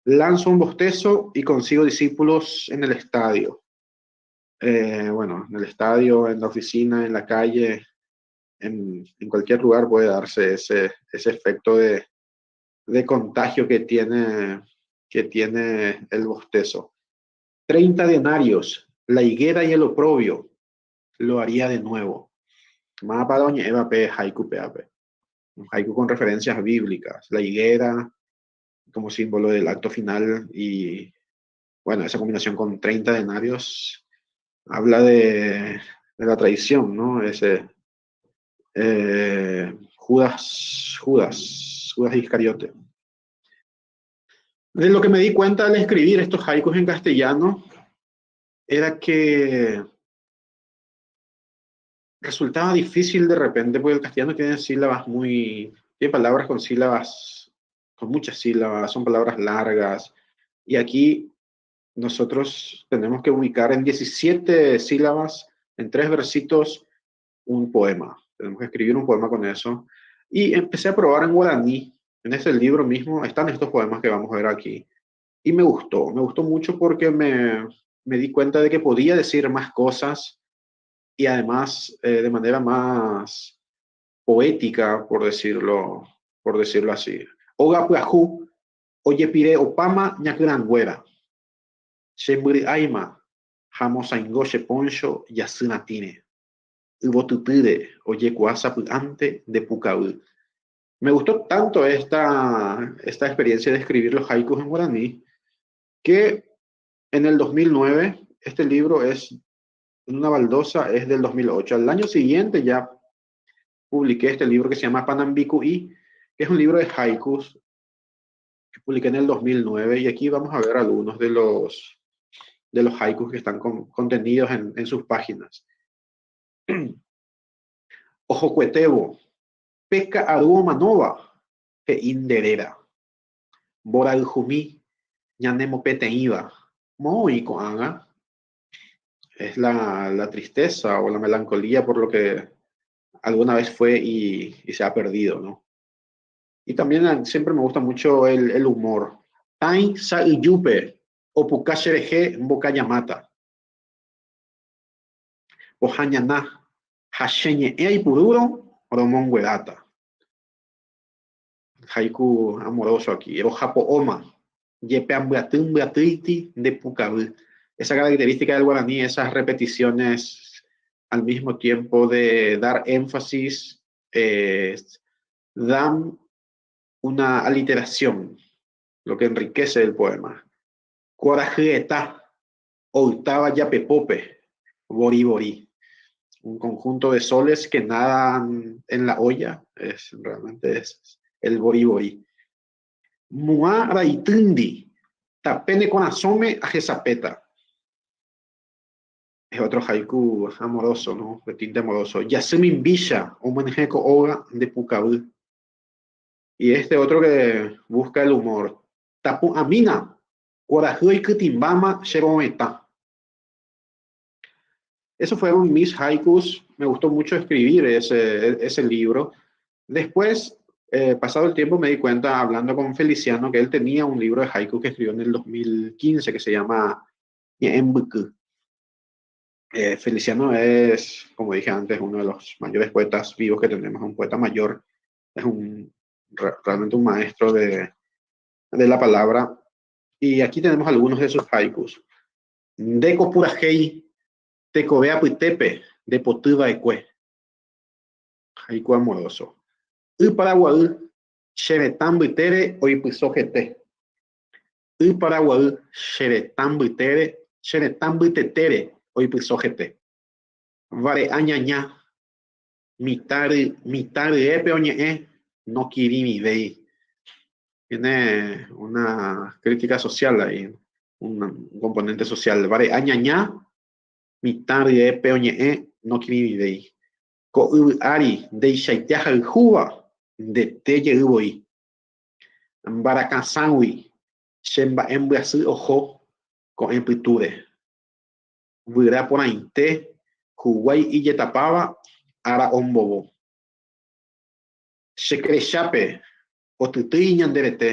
Speaker 4: Lanzo un bostezo y consigo discípulos en el estadio. Bueno, en el estadio, en la oficina, en la calle, en, en cualquier lugar puede darse ese, ese efecto de, de contagio que tiene el bostezo. 30 denarios, la higuera y el oprobio, lo haría de nuevo. Mapa doña Eva P. Haiku P. Un haiku con referencias bíblicas. La higuera como símbolo del acto final y, bueno, esa combinación con 30 denarios habla de, de la traición, ¿no? Ese Judas, Judas, Judas Iscariote. De lo que me di cuenta al escribir estos haikus en castellano era que resultaba difícil de repente, porque el castellano tiene sílabas muy, tiene palabras con sílabas, con muchas sílabas, son palabras largas, y aquí nosotros tenemos que ubicar en 17 sílabas, en 3 versitos, un poema. Tenemos que escribir un poema con eso. Y empecé a probar en guaraní. En ese libro mismo están estos poemas que vamos a ver aquí. Y me gustó mucho porque me, Me di cuenta de que podía decir más cosas y además de manera más poética, por decirlo así. Óga pyahu, ojepire opáma ñakyrãnguéra. Che mbyry'áima ha mosãingo che poncho jasy ratĩre. Yvotytýre ojekuaa sapy'ánte nde pukavy. Me gustó tanto esta experiencia de escribir los haikus en guaraní que en el 2009, este libro es una baldosa, es del 2008. Al año siguiente ya publiqué este libro que se llama Panambiku'i, que es un libro de haikus que publiqué en el 2009, y aquí vamos a ver algunos de los haikus que están contenidos en sus páginas. Ohokuetévo, pe ka'aru omanóva, he'i nde réra. Mborayhumi ñanemopeteĩva, moõ oĩ ko'ág̃a. Es la tristeza o la melancolía por lo que alguna vez fue y se ha perdido, ¿no? Y también siempre me gusta mucho el humor. Tãi sa'yjúpe, opuka cherehe mbokajamáta. Pohã ñana, ha che ñe'ẽ aipurúrõ romongueráta. Haiku amoroso aquí. Rojapo'óma, jepe ambyaty mbyatýiti nde pukavy. Esa característica del guaraní, esas repeticiones al mismo tiempo de dar énfasis, dan una aliteración, lo que enriquece el poema. Kuarahyeta, oytáva japepópe, vori vori. Un conjunto de soles que nadan en la olla, realmente es el vori vori. Muã raitýndi, tape ne korasõme ahesapéta. Es otro haiku amoroso, ¿no? De tinte amoroso. Jasy mimbícha, omyenyhẽ ko óga nde pukavy. Y este otro que busca el humor. Tapu'ãmína, kuarahy oikytĩmbáma che rovetã. Esos fueron mis haikus. Me gustó mucho escribir ese libro. Después, pasado el tiempo, me di cuenta, hablando con Feliciano, que él tenía un libro de haikus que escribió en el 2015 que se llama Ñe'ẽmbyky. Feliciano es, como dije antes, uno de los mayores poetas vivos que tenemos, un poeta mayor, es realmente un maestro de la palabra. Y aquí tenemos algunos de sus haikus. Ndéko purahéi, tekove apytépe, nde potyva'ekue. Haiku amoroso. Y Paraguay, che retã mbytére oipyso hete. Y Paraguay, che retã mbytére, che retã mbytetére oipyso hete. Vare'a ñaña, mitã ryépe oñe'ẽ, nokirirĩvéi. Tiene una crítica social ahí, un componente social. Vare'a ñaña, mitã ryépe oñe'ẽ, nokirirĩvéi. Ko yvy ári ndeichaite ahayhúva, ndete jey voi. Mbarakasãgui che mba'embyasy oho ko'ẽ pytúre. Guyra porãite, huguái ijetapáva, ára ombovo. Che kerechápe otytýi ñande rete,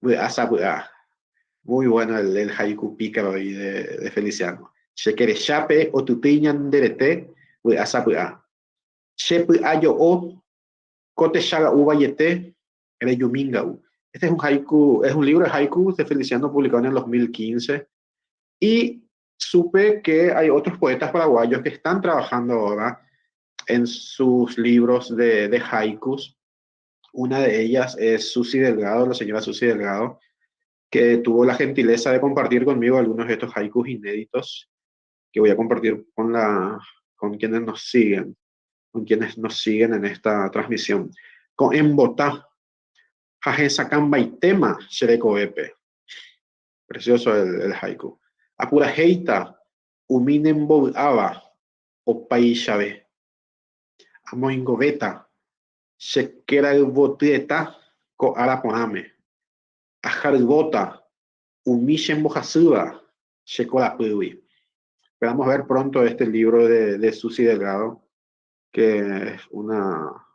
Speaker 4: vy'a sapy'a. Muy bueno el haiku pícaro ahí de Feliciano. Che kerechápe otytýi ñande rete, vy'a sapy'a. Che py'ajo'o, ko techaga'u vaiete, rejumínga'u. Este es un haiku, es un libro de haiku de Feliciano publicado en el 2015. Y supe que hay otros poetas paraguayos que están trabajando ahora en sus libros de haikus. Una de ellas es Susi Delgado, la señora Susi Delgado, que tuvo la gentileza de compartir conmigo algunos de estos haikus inéditos que voy a compartir con quienes nos siguen en esta transmisión. Ko'ẽmbota, ha hesakãmbaitéma che rekovépe. Precioso el haiku. Apurahéita umi nembovy'áva opaichave. Amoingovéta che kerayvotyeta ko ára porãme. Ajaryvóta umi chembohasýva che korapýgui. Esperamos ver pronto este libro de Susi Delgado, que es una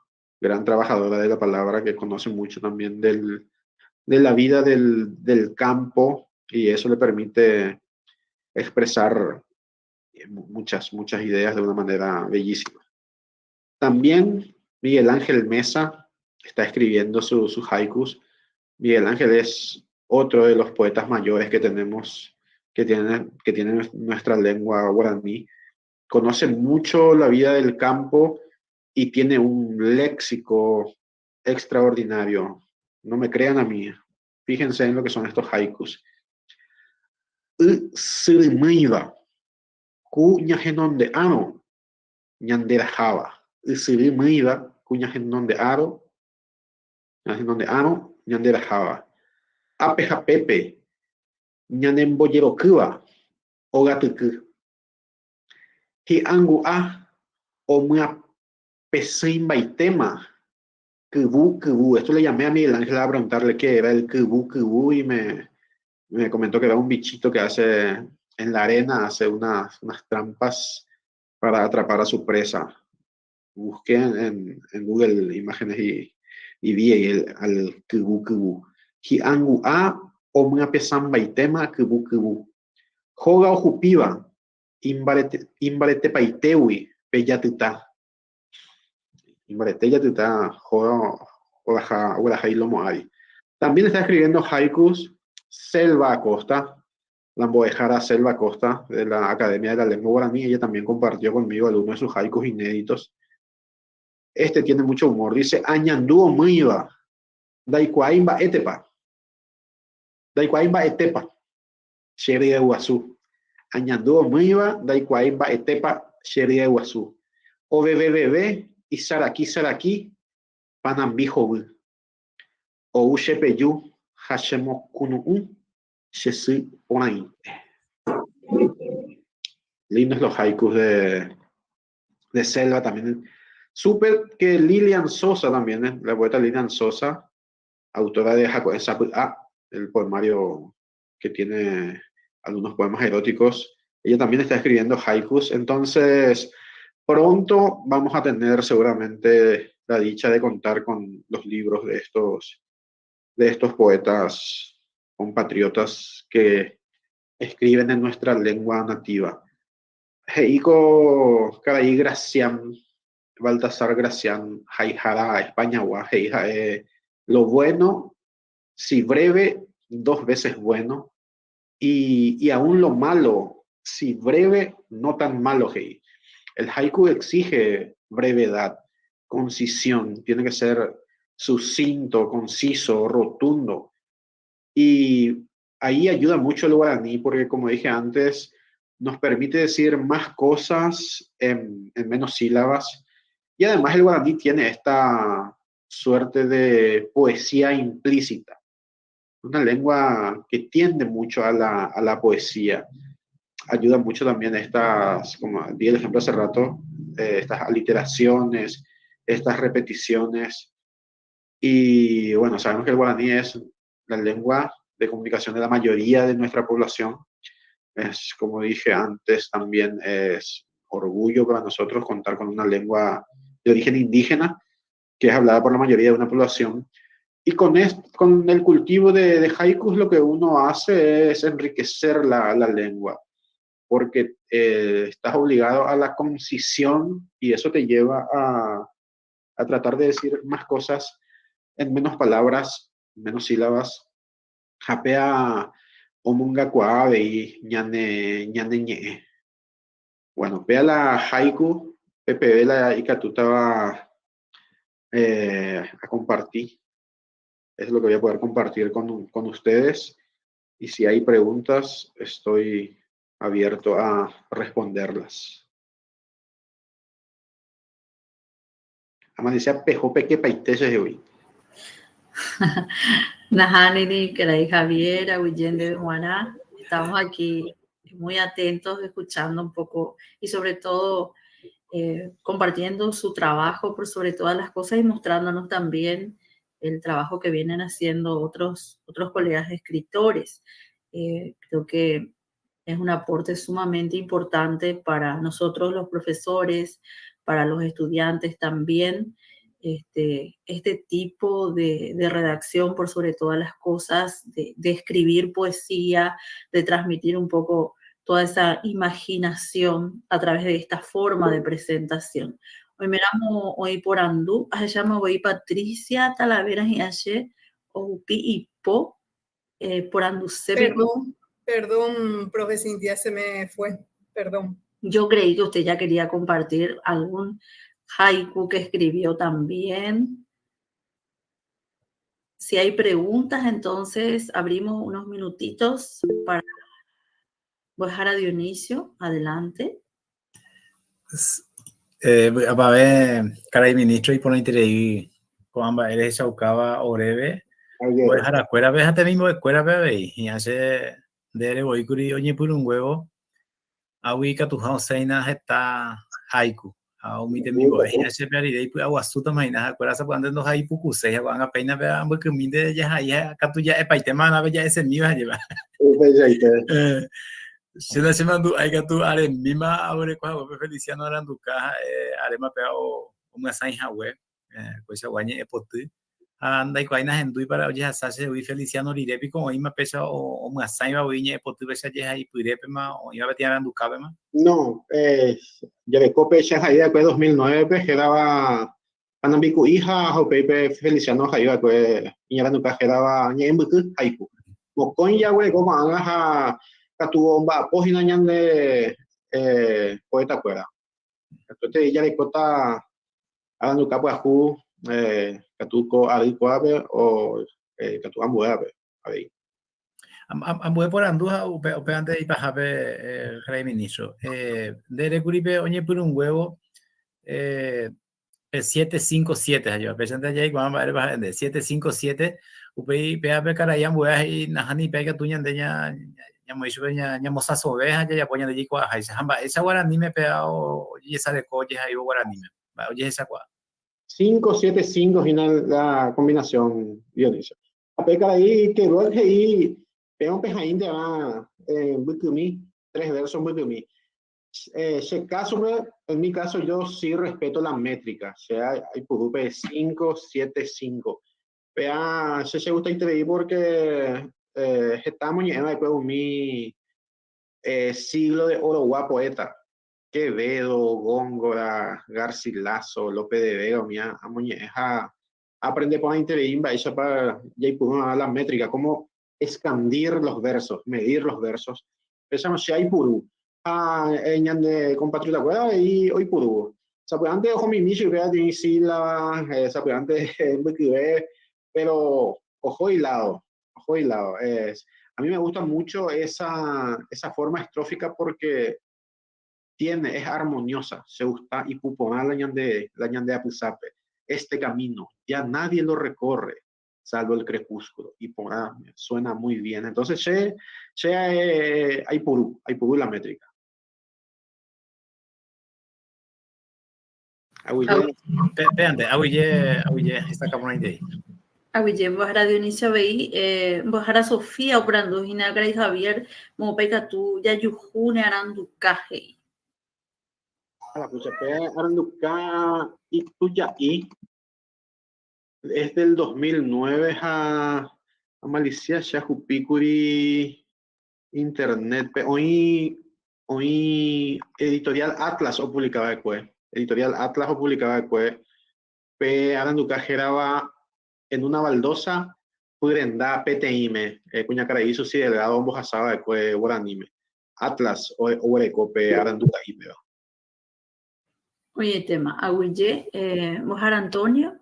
Speaker 4: gran trabajadora de la palabra, que conoce mucho también de la vida del campo y eso le permite expresar muchas, muchas ideas de una manera bellísima. También Miguel Ángel Mesa está escribiendo sus haikus. Miguel Ángel es otro de los poetas mayores que tenemos, que tiene, que tiene nuestra lengua guaraní. Conoce mucho la vida del campo y tiene un léxico extraordinario. No me crean a mí. Fíjense en lo que son estos haikus. Ysyrymýiva, ku ñahenonde'árõ ñanderaháva. Ysyrymýiva, ku ñahenonde'árõ, ñahenonde'árõ ñanderaháva. Ápe ha pépe ñanembojerokýva ogatyky. Hi'angu'a omyapesỹimbaitéma kyvu kyvu. Esto le llamé a Miguel Ángel a preguntarle qué era el kyvu kyvu y me, me comentó que era un bichito que hace en la arena, hace unas, unas trampas para atrapar a su presa. Busqué en, en Google imágenes y, y vi ahí el, al kyvu kyvu. Hi'angu'a omyapesãmbaitéma kyvu kyvu. Hóga ohupíva imbarete, imbaretepaitégui pe jatyta. Imbarete jatyta hóga oraha, oraha ilomo ári. También está escribiendo haikus Selva Acosta, la mbo'ehára Selva Acosta de la Academia de la Lengua Guaraní. Ella también compartió conmigo algunos de sus haikus inéditos. Este tiene mucho humor. Dice, Añandu omýiva, ndaikuaái mba'étepa. Ndaikuaái mba'etépa, che ryeguasu. Añandu omýiva, ndaikuaái mba'etépa, che ryeguasu. Oveveveve, isaraki saraki, panambi hovy. Ou che peju ha chemokunu'ũ che sy porãite. Lindos los haikus de, de Selva también. Supe que Lilian Sosa también, ¿eh? La poeta Lilian Sosa, autora de Jacob A, el poemario que tiene algunos poemas eróticos, ella también está escribiendo haikus. Entonces, pronto vamos a tener seguramente la dicha de contar con los libros de estos poetas compatriotas que escriben en nuestra lengua nativa. He'íko karai Gracián, Baltasar Gracián, haihára Españagua, he'i ha'e lo bueno, si breve, dos veces bueno, y, y aún lo malo, si breve, no tan malo, he'i. El haiku exige brevedad, concisión, tiene que ser sucinto, conciso, rotundo. Y ahí ayuda mucho el guaraní porque, como dije antes, nos permite decir más cosas en, en menos sílabas. Y además el guaraní tiene esta suerte de poesía implícita, una lengua que tiende mucho a la poesía. Ayuda mucho también estas, como di el ejemplo hace rato, estas aliteraciones, estas repeticiones. Y bueno, sabemos que el guaraní es la lengua de comunicación de la mayoría de nuestra población. Es, como dije antes, también es orgullo para nosotros contar con una lengua de origen indígena que es hablada por la mayoría de una población. Y con, con el cultivo de, de haikus lo que uno hace es enriquecer la, la lengua, porque estás obligado a la concisión y eso te lleva a, a tratar de decir más cosas en menos palabras, menos sílabas. Ha péa omongakuaa avei ñane, ñane ñe'ẽ. Bueno, péa la haiku, PPV la ikatútava a compartir. Es lo que voy a poder compartir con, con ustedes. Y si hay preguntas, estoy abierto a responderlas. Amanecía peho pekepaite chehegui.
Speaker 1: Nahániri, karai Javier, aguyje ndéve g̃uarã. Estamos aquí muy atentos, escuchando un poco y sobre todo compartiendo su trabajo por sobre todas las cosas y mostrándonos también el trabajo que vienen haciendo otros, otros colegas escritores. Creo que es un aporte sumamente importante para nosotros los profesores, para los estudiantes también, este, este tipo de, de redacción por sobre todas las cosas, de, de escribir poesía, de transmitir un poco toda esa imaginación a través de esta forma de presentación. Oiméramo oĩ porandu, ahecháma voi Patricia Talavera hi'ã che ohupi ipo poranduse piko.
Speaker 6: Perdón, perdón, profe Cintia, se me fue, perdón.
Speaker 1: Yo creí que usted ya quería compartir algún haiku que escribió también. Si hay preguntas, entonces abrimos unos minutitos para Mbo'ehára Dionisio, adelante.
Speaker 7: Eh, vy'apavẽ karai ministro iporãiterei ko'ã mba'e rehechaukáva oréve mbo'eharakuérape ha temimbo'ekuérape avei. Hi'ã che ndére voíkuri oñepyrũnguévo Águi ikatuha osẽina heta haiku, ha umi temimbo'e hi'a che pe rire ipy'aguasútama hína, ha'ekuéra sapy'ánte ndohaipukuséi, ha ko'ág̃a péina pe mbykymínte jahai ha katu ja'epaitéma va'erã pe ja'esemíva jepe.
Speaker 4: Upeichaite.
Speaker 7: Che nachemandu'ái katu aremíma aguereko hague pe Feliciano aranduka ha'e aréma péva omyasãi hague. Koichagua ñe'ẽpoty. Ha ndaikuaái nahendúipara ojehasa chehegui Feliciano rire piko oĩma péicha omyasãiva voi ñe'ẽpoty péicha jehaipyrépema oĩva peteĩ arandukápema?
Speaker 4: No, jareko péicha ha'e va'ekue 2009-pe hérava Panambiku'i ha upéi pe Feliciano ha'e va'ekue iñaranduka hérava Ñe'ẽmbyky, haiku. Mokõi jaguereko ko'ág̃a ha katu omba'apo hína ñande poeta-kuéra. Katuete jarekóta aranduka pyahu katu ko ary kuápe o katu ambuévape avei.
Speaker 7: Ambue porandu ha upévante ipahápe karai ministro. Nde erékuri pe oñepyrũnguévo pe 757 ha jeva péichante jaikuaa mba'érepa ha'e nde 757 upéi péva pe karai ambue he'i nahániri péva ikatu ñande ñamoĩ chupe ñamosãsove ha jajapo ñande jaikuaaháicha ha mba'éicha guaraníme péva ojesareko ojehaívo guaraníme mba'e ojehechakuaa.
Speaker 4: 5, 7, 5 hína la combinación, Dionisio. Ha pe karai Keruel he'i péva peha'ínte va mbykymi, tres versos mbykymi. Che caso-pe, en mi caso yo sí respeto la métrica, che aipuru pe 5, 7, 5. Péa che chegustaiterei porque heta amoñe'ẽ va'ekue umi siglo de oro-gua poeta, Quevedo, Góngora, Garcilaso, Lope de Vega, umía amoñe'ẽ ha aprende porãiterei mba'éichapa jaipuru hag̃ua la métrica, cómo escandir los versos, medir los versos. Péicha che aipuru ha ñande compatriota-kuéra avei oipurúvo. Sapy'ánte ohomimi chupe peteĩ sílaba, sapy'ánte mbykyve, pero oho ilado, oho ilado. A mí me gusta mucho esa, esa forma estrófica porque tiene, es armoniosa, se gusta ipu porã la ñande, la ñande apysápe. Este camino ya nadie lo recorre, salvo el crepúsculo. Iporã, suena muy bien. Entonces che, che aipuru, aipuru la métrica.
Speaker 7: Aguyje. Péante, aguyje, aguyje, hesakã porãitei.
Speaker 1: Aguyje, mbo'ehára Dionisio avei, mbo'ehára Sofía oporandu hína karai Javier, moõpa ikatu jajuhu ne aranduka, he'i.
Speaker 4: Pe aranduka ituja'i es del 2009 ha amalisia che ahupíkuri internet-pe. Oĩ, oĩ Editorial Atlas opublika va'ekue. Editorial Atlas opublika va'ekue pe aranduka hérava En una baldosa pyrenda peteĩme, kuñakarai Susy Delgado ombohasa va'ekue guaraníme. Atlas oguereko pe aranduka'ípeva.
Speaker 1: Oĩetéma. Aguyje, Mbo'ehára Antonio.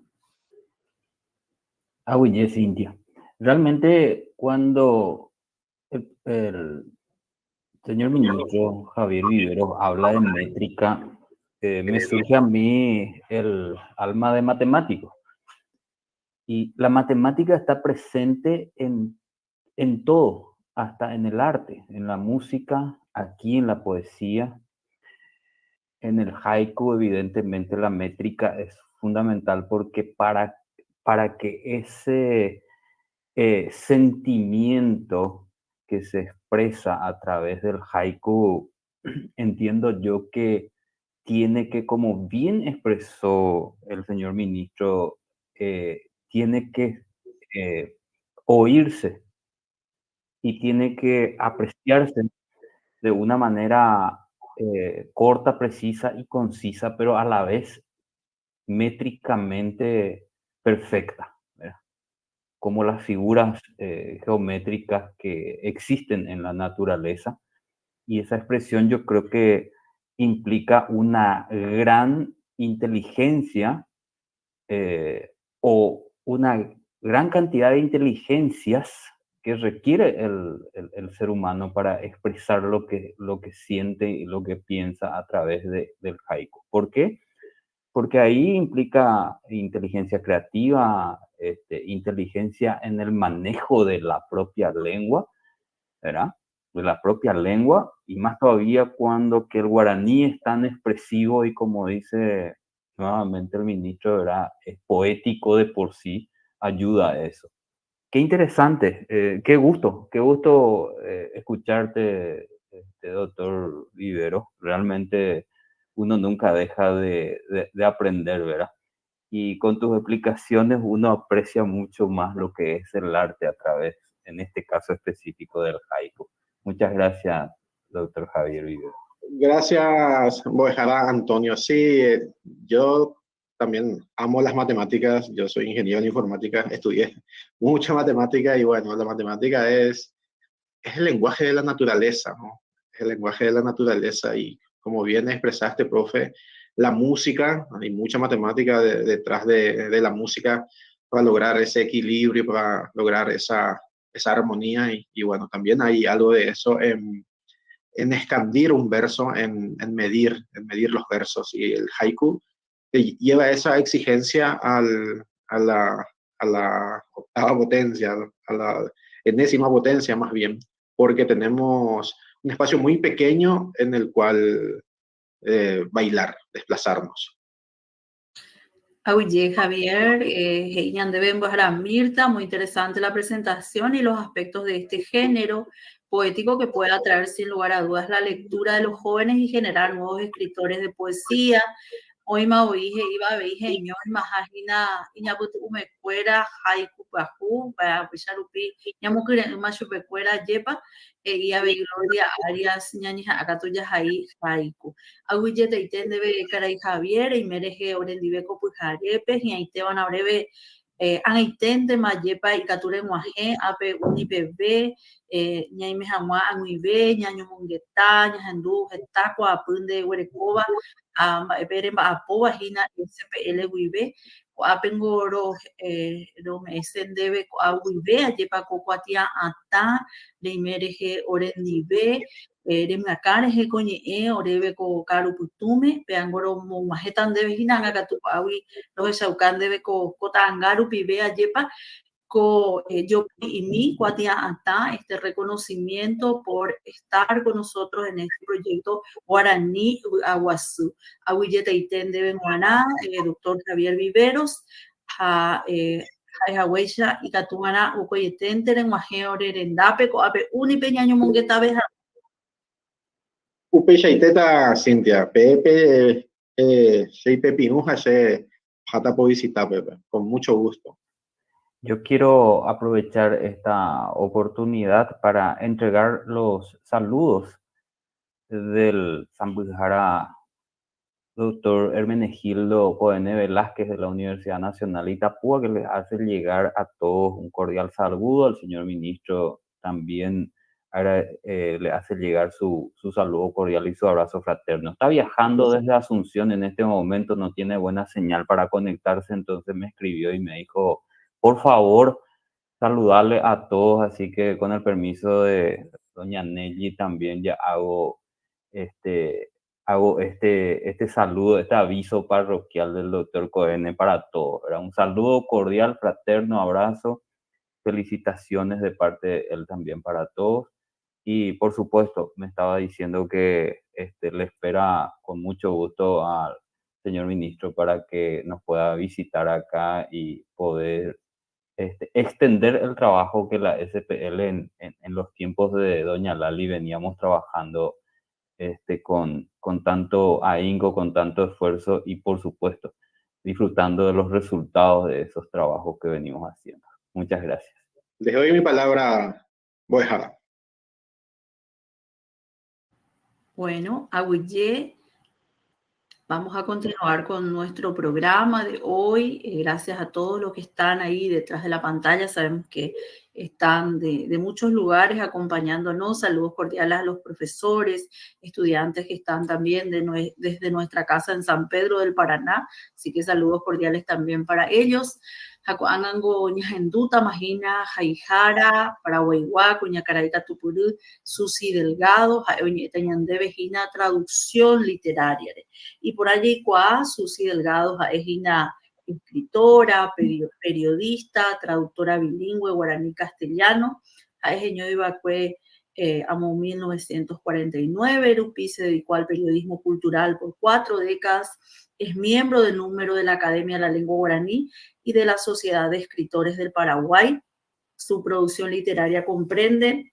Speaker 3: Aguyje, Cintia. Realmente cuando el señor ministro Javier Viveros habla de métrica, me surge a mí el alma de matemático. Y la matemática está presente en, en todo, hasta en el arte, en la música, aquí en la poesía. En el haiku, evidentemente, la métrica es fundamental porque para, para que ese eh, sentimiento que se expresa a través del haiku, entiendo yo que tiene que, como bien expresó el señor ministro, eh, tiene que eh, oírse y tiene que apreciarse. de una manera eh, corta, precisa y concisa, pero a la vez métricamente perfecta, como las figuras eh, geométricas que existen en la naturaleza. Y esa expresión yo creo que implica una gran inteligencia eh, o una gran cantidad de inteligencias que requiere el, el, ser humano para expresar lo que, lo que siente y lo que piensa a través de, del haiku. ¿Por qué? Porque ahí implica inteligencia creativa, este, inteligencia en el manejo de la propia lengua, ¿verdad? De la propia lengua, y más todavía cuando que el guaraní es tan expresivo y como dice nuevamente el ministro, ¿verdad? Es poético de por sí, ayuda a eso. Qué interesante, eh, qué gusto escucharte, este, doctor Vivero. Realmente uno nunca deja de, de, aprender, ¿verdad? Y con tus explicaciones uno aprecia mucho más lo que es el arte a través, en este caso específico, del haiku. Muchas gracias, doctor Javier Vivero.
Speaker 4: Gracias, Bojara Antonio. Sí, yo también amo las matemáticas, yo soy ingeniero en informática, estudié mucha matemática y bueno, la matemática es el lenguaje de la naturaleza, ¿no? Es el lenguaje de la naturaleza y como bien expresaste, profe, la música, hay mucha matemática detrás de, la música para lograr ese equilibrio, para lograr esa, esa armonía y, bueno, también hay algo de eso en, en escandir un verso, en medir los versos y el haiku lleva esa exigencia al, a la octava potencia, a la enésima potencia más bien, porque tenemos un espacio muy pequeño en el cual bailar, desplazarnos.
Speaker 1: Oye, Javier, eh, Mirta, muy interesante la presentación y los aspectos de este género poético que puede atraer sin lugar a dudas la lectura de los jóvenes y generar nuevos escritores de poesía. Oima oije iba veije ñoima hahína iñapytu'ũmekuéra haiku pyahu upéicha rupi ñamokyre'ỹma chupekuéra jépa he'i avei Gloria Arias ñañeha'ãkatu jahai haiku. Aguyjetaite ndéve karai Javier eime rehe orendive ko pyharépe hi'ãitévana oréve ag̃aiténtema jépa ikatu reg̃uahẽ ápe UNIPV ñaime hag̃ua ag̃uive ñañomongeta ñahendu heta kuaapy nde guerekóva ha mba'épe remba'apóva hína SPL guive ko'ápengo rome'ẽse ndéve ko'a guive ajépa ko kuatia'atã reime rehe orendive remyakã rehe ko ñe'ẽ oréve ko ka'arupytũme péango romog̃uahẽta ndéve hína ág̃akatu ko'águi rohechauka ndéve ko ta'ãnga rupive ajépa ko jopy'imi kuatia'atã este reconocimiento por estar con nosotros en este proyecto Guaraní Vy'aguasu. Aguyjetaite ndéve g̃uarã, doctor Javier Viveros, ha ha'ehaguéicha ikatuva'erã vokoieténte reg̃uahẽ ore rendápe ko'ápe UNIpe ñañomongetave hag̃ua.
Speaker 4: Upeichaitéta, Cintia, peẽ che ipepirũ ha che aháta povisita pépe, con mucho gusto.
Speaker 3: Yo quiero aprovechar esta oportunidad para entregar los saludos del Sãmbyhyhára doctor Hermenegildo Coene Velázquez de la Universidad Nacional de Itapúa, que les hace llegar a todos un cordial saludo, al señor ministro también le hace llegar su, su saludo cordial y su abrazo fraterno. Está viajando desde Asunción en este momento, no tiene buena señal para conectarse, entonces me escribió y me dijo, por favor, saludarle a todos, así que con el permiso de doña Nelly también ya hago este saludo, este aviso parroquial del doctor Coene para todos. ¿Verdad? Un saludo cordial, fraterno, abrazo, felicitaciones de parte de él también para todos. Y por supuesto, me estaba diciendo que le espera con mucho gusto al señor ministro para que nos pueda visitar acá y poder extender el trabajo que la SPL en los tiempos de doña Lali veníamos trabajando con tanto ahínco, con tanto esfuerzo y por supuesto disfrutando de los resultados de esos trabajos que venimos haciendo. Muchas gracias.
Speaker 4: Les doy mi palabra, Mbo'ehára.
Speaker 1: Bueno, aguyje, vamos a continuar con nuestro programa de hoy. Gracias a todos los que están ahí detrás de la pantalla. Sabemos que están de muchos lugares acompañándonos. Saludos cordiales a los profesores, estudiantes que están también desde nuestra casa en San Pedro del Paraná. Así que saludos cordiales también para ellos. Ha ko'ág̃ango ñahendúta mahína haihára, Paraguaigua, kuñakarai katupyry, Susy Delgado, ha'e oñe'ẽta ñandéve hína traducción literaria-re. Iporã jaikuaa Susy Delgado ha'e hína escritora, periodista, traductora bilingüe guaraní-castellano, ha'e heñói va'ekue amo 1949 rupi, se dedicó al periodismo cultural por 4 décadas, es miembro de número de la Academia de la Lengua Guaraní y de la Sociedad de Escritores del Paraguay. Su producción literaria comprende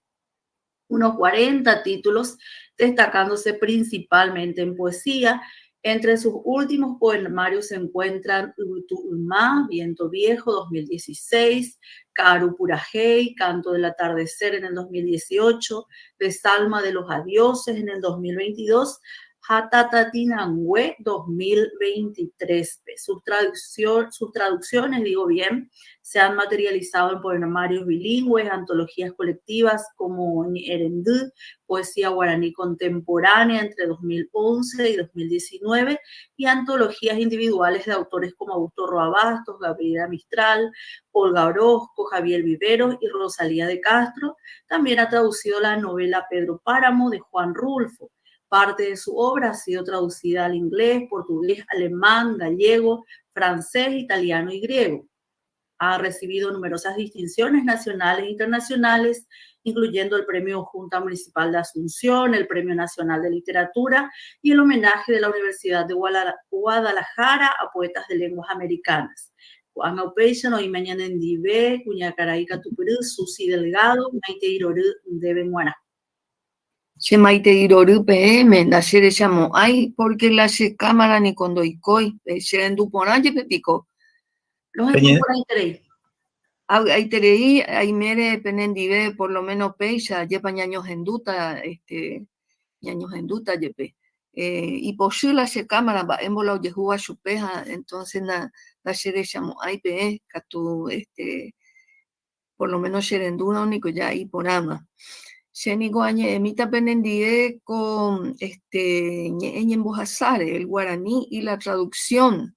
Speaker 1: unos 40 títulos, destacándose principalmente en poesía. Entre sus últimos poemarios se encuentran Yvytu Yma, Viento Viejo, 2016, Ka'aru Purahéi, Canto del Atardecer en el 2018, Desalma de los Adioses en el 2022, ha Tatatinangue 2023. Sus traducciones, digo bien, se han materializado en poemarios bilingües, antologías colectivas como Ñe'ẽrendy, Poesía Guaraní Contemporánea entre 2011 y 2019, y antologías individuales de autores como Augusto Roa Bastos, Gabriela Mistral, Olga Orozco, Javier Viveros y Rosalía de Castro. También ha traducido la novela Pedro Páramo de Juan Rulfo. Parte de su obra ha sido traducida al inglés, portugués, alemán, gallego, francés, italiano y griego. Ha recibido numerosas distinciones nacionales e internacionales, incluyendo el Premio Junta Municipal de Asunción, el Premio Nacional de Literatura y el homenaje de la Universidad de Guadalajara a poetas de lenguas americanas. Ko'ág̃a upéicha oĩma ñanendive, kuñakarai katupyry, Susy Delgado, maitei rory ndéve g̃uarã.
Speaker 8: Che maitei rory peẽme, ndacherechamo'ãi, pórke la che kámara niko ndoikói, che rendu porã jepe piko.
Speaker 1: Rohendu porãiterei.
Speaker 8: Avy'aiterei aimére penendive por lo menos péicha, ajépa ñañohendúta, este, ñañohendúta jepe. Ipochy la che kámara mba'émbo la ojehúva chupe ha entonces ndacherechamo'ãi peẽ, katu, este, Por lo menos che rendúrõ niko ja iporãma. Che niko añe'ẽmíta penendive ko este ñe'ẽ ñembohasáre, el guaraní y la traducción.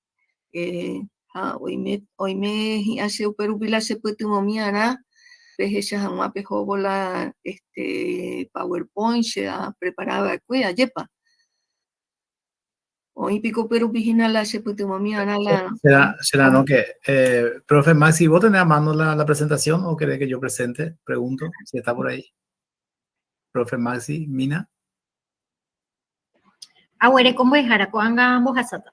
Speaker 8: Eh, ha oime, oime hi'ã che upe rupi la che pytyvõmi arã pehecha hag̃ua pehóvo la este PowerPoint che aprepara va'ekue, ajépa. Oĩ piko upe rupi hína la che pytyvõmi arã la.
Speaker 7: Será, será no que eh, profe Maxi, ¿vos tenés a mano la, la presentación o querés que yo presente? Pregunto si está por ahí. Profe Maxi, Mina.
Speaker 5: Aguereko mbo'ehára ko'ág̃a mbohasáta.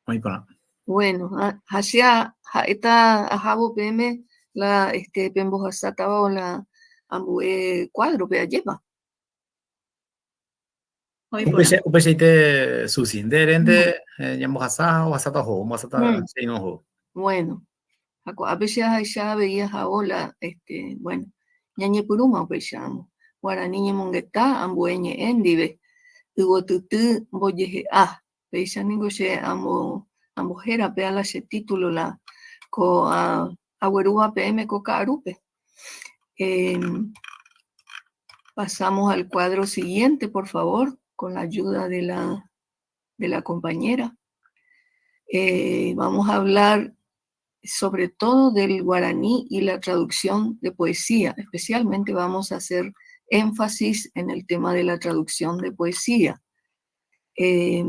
Speaker 7: Oĩ porã.
Speaker 8: Bueno, ha che ha'éta ahávo peẽme la este pembohasátava o la ambue cuadro-pe, ajépa?
Speaker 7: Upeichaite, Susi, nde erénte ñambohasa ha ohasáta oho, ombohasáta che irũ oho.
Speaker 8: Bueno, ha ko'ápe che ahecha avei ahávo la, este, bueno, ñañepyrũma upéicharamo. Guarani ñemongeta ambue ñe'ẽ ndive, yvotyty mbojehe'a, péicha ningo che ambohéra péa la che título la ko aguerúva peẽme ko ka'arúpe. Pasamos al cuadro siguiente, por favor, con la ayuda de la, de la compañera. Eh, vamos a hablar sobre todo del guaraní y la traducción de poesía. Especialmente vamos a hacer énfasis en el tema de la traducción de poesía. Eh,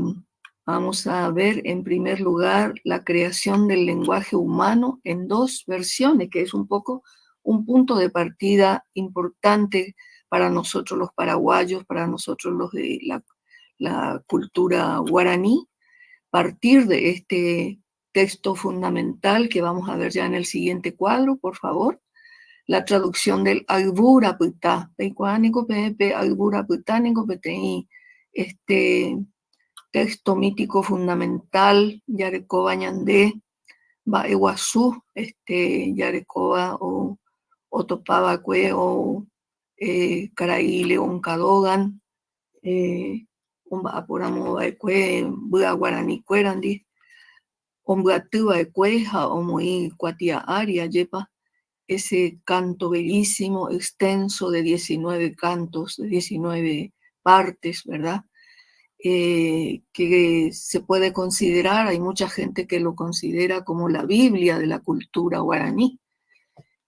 Speaker 8: vamos a ver en primer lugar la creación del lenguaje humano en dos versiones, que es un poco un punto de partida importante para nosotros los paraguayos, para nosotros los de la, la cultura guaraní, partir de este texto fundamental que vamos a ver ya en el siguiente cuadro, por favor, la traducción del Ayvu Rapyta, peikuaa niko peẽ pe Ayvu Rapyta niko peteĩ este texto mítico fundamental jarekóva ñande mba'eguasu este jarekóva o otopava'ekue o eh, karai León Cadogan eh, omba'aporamo va'ekue Mbya Guarani kuérandi, ombyaty va'ekue ha omoĩ kuatia ári, ajépa, ese canto bellísimo, extenso de 19 cantos, de 19 partes, verdad? Que se puede considerar, hay mucha gente que lo considera como la Biblia de la cultura guaraní.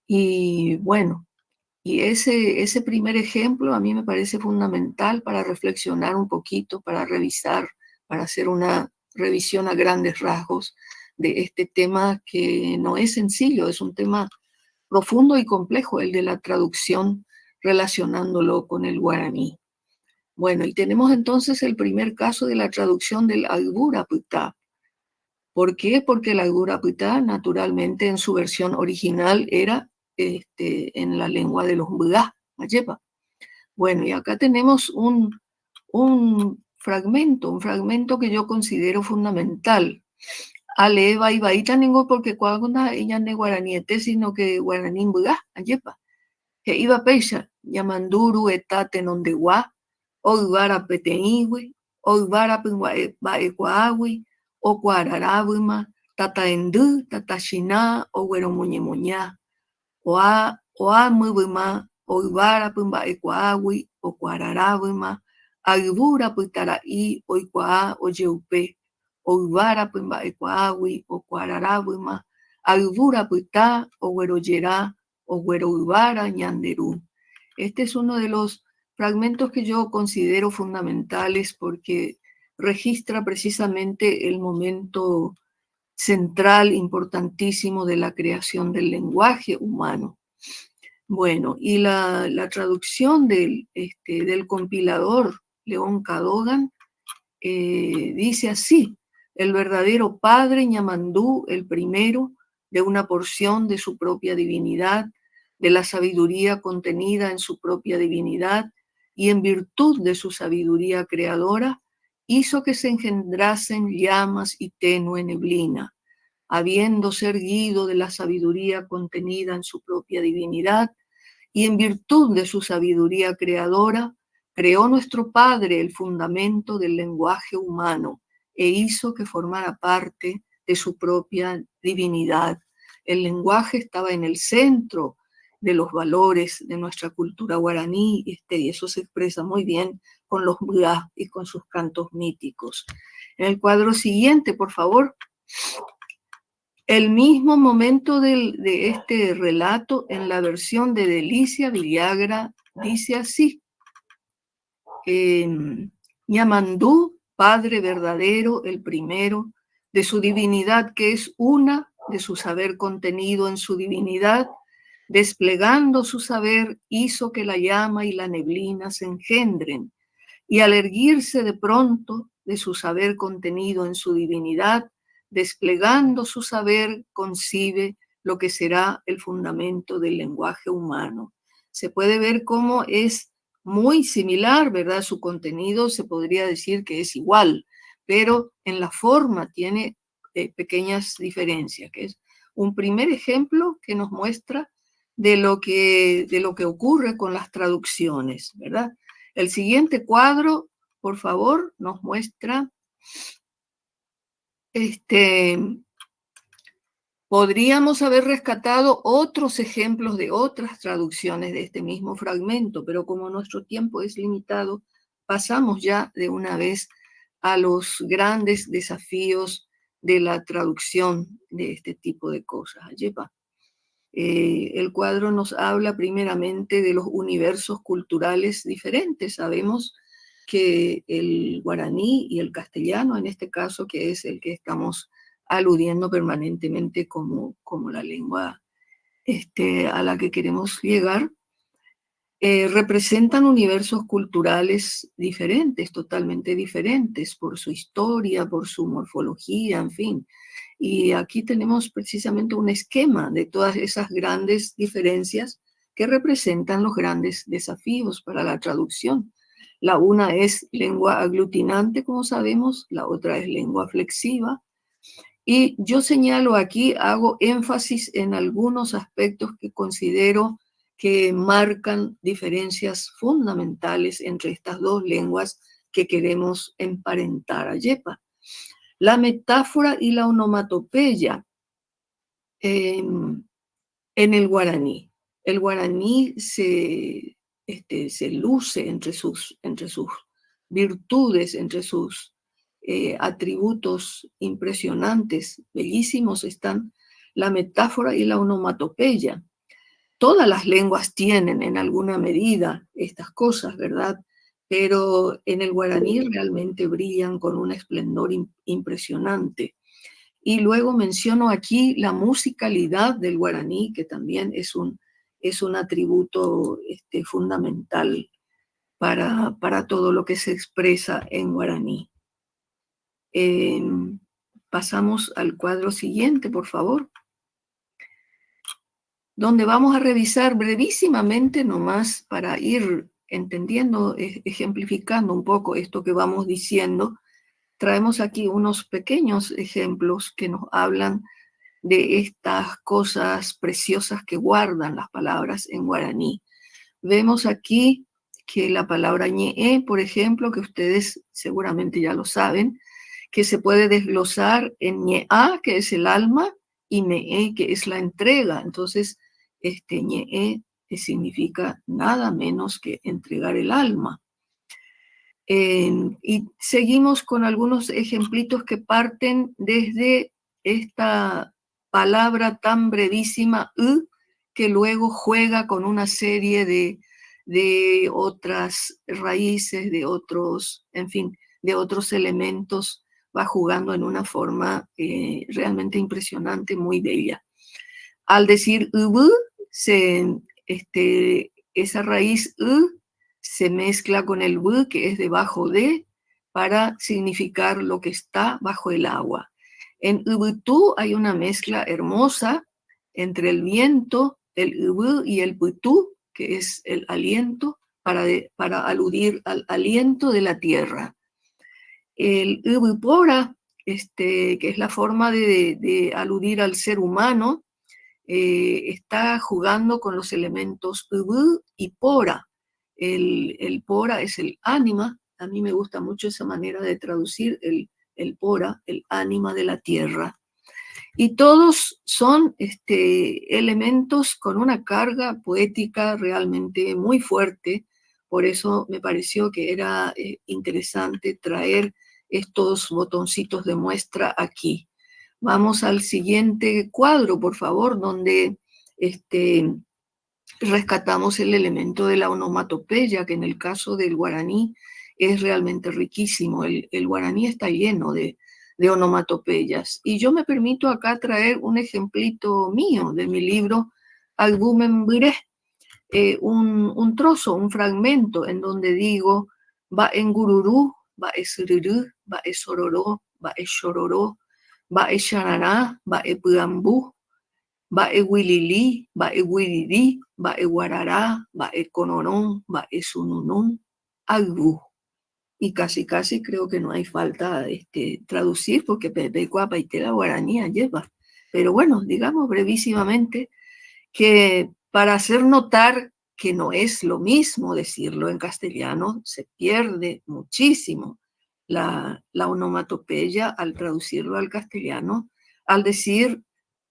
Speaker 8: Y bueno, y ese primer ejemplo a mí me parece fundamental para reflexionar un poquito, para revisar, para hacer una revisión a grandes rasgos de este tema que no es sencillo, es un tema profundo y complejo, el de la traducción relacionándolo con el guaraní. Bueno, y tenemos entonces el primer caso de la traducción del Ayvu Rapyta. ¿Por qué? Porque el Ayvu Rapyta, naturalmente, en su versión original era en la lengua de los Mbya, Mayepa. Bueno, y acá tenemos un fragmento que yo considero fundamental. Alee vai ningo porque cuando ella ne guaraniete, sino que guaraní Mbya, ajepa. He'íva péicha, Ñamandu Rueta tenondegua, oyvára peteĩgui, oyvára mba'ekuaágui, okuararávyma, tatarendy, tatachina, ogueromoñemoña, oa oamyvyma, oyvárapy mba'ekuaágui, okuararávyma, ayvu rapytara'i oikuaa ojeupe, oyvárapy mba'ekuaágui, okuararávyma, ayvu rapyta oguerojera, ogueroyvára ñande ru. Este es uno de los fragmentos que yo considero fundamentales porque registra precisamente el momento central, importantísimo de la creación del lenguaje humano. Bueno, y la traducción del compilador León Cadogan dice así: el verdadero padre Ñamandú, el primero, de una porción de su propia divinidad, de la sabiduría contenida en su propia divinidad, y en virtud de su sabiduría creadora, hizo que se engendrasen llamas y tenue neblina, habiéndose erguido de la sabiduría contenida en su propia divinidad, y en virtud de su sabiduría creadora, creó nuestro Padre el fundamento del lenguaje humano e hizo que formara parte de su propia divinidad. El lenguaje estaba en el centro de los valores de nuestra cultura guaraní, y eso se expresa muy bien con los mbyá y con sus cantos míticos. En el cuadro siguiente, por favor, el mismo momento de este relato en la versión de Delicia Villagra dice así: Ñamandú, Padre verdadero, el primero, de su divinidad que es una, de su saber contenido en su divinidad, desplegando su saber, hizo que la llama y la neblina se engendren, y al erguirse de pronto de su saber contenido en su divinidad, desplegando su saber, concibe lo que será el fundamento del lenguaje humano. Se puede ver cómo es muy similar, ¿verdad? Su contenido se podría decir que es igual, pero en la forma tiene pequeñas diferencias, que es un primer ejemplo que nos muestra de lo que ocurre con las traducciones, ¿verdad? El siguiente cuadro, por favor, nos muestra, podríamos haber rescatado otros ejemplos de otras traducciones de este mismo fragmento, pero como nuestro tiempo es limitado, pasamos ya de una vez a los grandes desafíos de la traducción de este tipo de cosas. El cuadro nos habla primeramente de los universos culturales diferentes. Sabemos que el guaraní y el castellano, en este caso, que es el que estamos aludiendo permanentemente como la lengua a la que queremos llegar, representan universos culturales diferentes, totalmente diferentes, por su historia, por su morfología, en fin. Y aquí tenemos precisamente un esquema de todas esas grandes diferencias que representan los grandes desafíos para la traducción. La una es lengua aglutinante, como sabemos, la otra es lengua flexiva. Y yo señalo aquí, hago énfasis en algunos aspectos que considero que marcan diferencias fundamentales entre estas dos lenguas. que queremos emparentar, ajépa. La metáfora y la onomatopeya en el guaraní. El guaraní se, este, se luce entre sus, entre sus virtudes, entre sus eh, atributos impresionantes, bellísimos están la metáfora y la onomatopeya. Todas las lenguas tienen en alguna medida estas cosas, ¿verdad? Pero en el guaraní realmente brillan con un esplendor impresionante. Y luego menciono aquí la musicalidad del guaraní, que también es un, es un atributo este, fundamental para, para todo lo que se expresa en guaraní. Em, pasamos al cuadro siguiente, por favor, donde vamos a revisar brevísimamente nomás para ir entendiendo, e, ejemplificando un poco esto que vamos diciendo. Traemos aquí unos pequeños ejemplos que nos hablan de estas cosas preciosas que guardan las palabras en guaraní. Vemos aquí que la palabra ñe'ẽ, por ejemplo, que ustedes seguramente ya lo saben, que se puede desglosar en ñe'a, que es el alma, y me'e, que es la entrega. Entonces, este ñe'ẽ significa nada menos que entregar el alma. y seguimos con algunos ejemplitos que parten desde esta palabra tan brevísima, u, que luego juega con una serie de, de otras raíces, de otros, en fin, de otros elementos, va jugando en una forma eh, realmente impresionante, muy bella. Al decir ubu, se, este, esa raíz u se mezcla con el bu, que es debajo de, para significar lo que está bajo el agua. En ubutú hay una mezcla hermosa entre el viento, el ubu y el putú, que es el aliento, para, para aludir al aliento de la tierra. El ubupora, este, que es la forma de, aludir al ser humano, eh, está jugando con los elementos ubu y pora. El, el pora es el ánima, a mí me gusta mucho esa manera de traducir el, el pora, el ánima de la tierra. Y todos son este, elementos con una carga poética realmente muy fuerte, por eso me pareció que era eh, interesante traer estos botoncitos de muestra aquí. Vamos al siguiente cuadro, por favor, donde este, rescatamos el elemento de la onomatopeya, que en el caso del guaraní es realmente riquísimo. El, el guaraní está lleno de, de onomatopeyas. Y yo me permito acá traer un ejemplito mío de mi libro Ayvúme eh, un, un trozo, un fragmento en donde digo, mba'engururu, mba'esyryry, mba'esororo, mba'echororo, mba'echararã, mba'epyambu, mba'eguilili, mba'eguiriri, mba'eguarara, mba'ekororõ, mba'esununu, ayvu. Y casi casi creo que no hay falta este, traducir porque peikuaapaite la guaraní ajépa. Pero bueno, digamos brevísimamente que para hacer notar que no es lo mismo decirlo en castellano, se pierde muchísimo la, la onomatopeya al traducirlo al castellano, al decir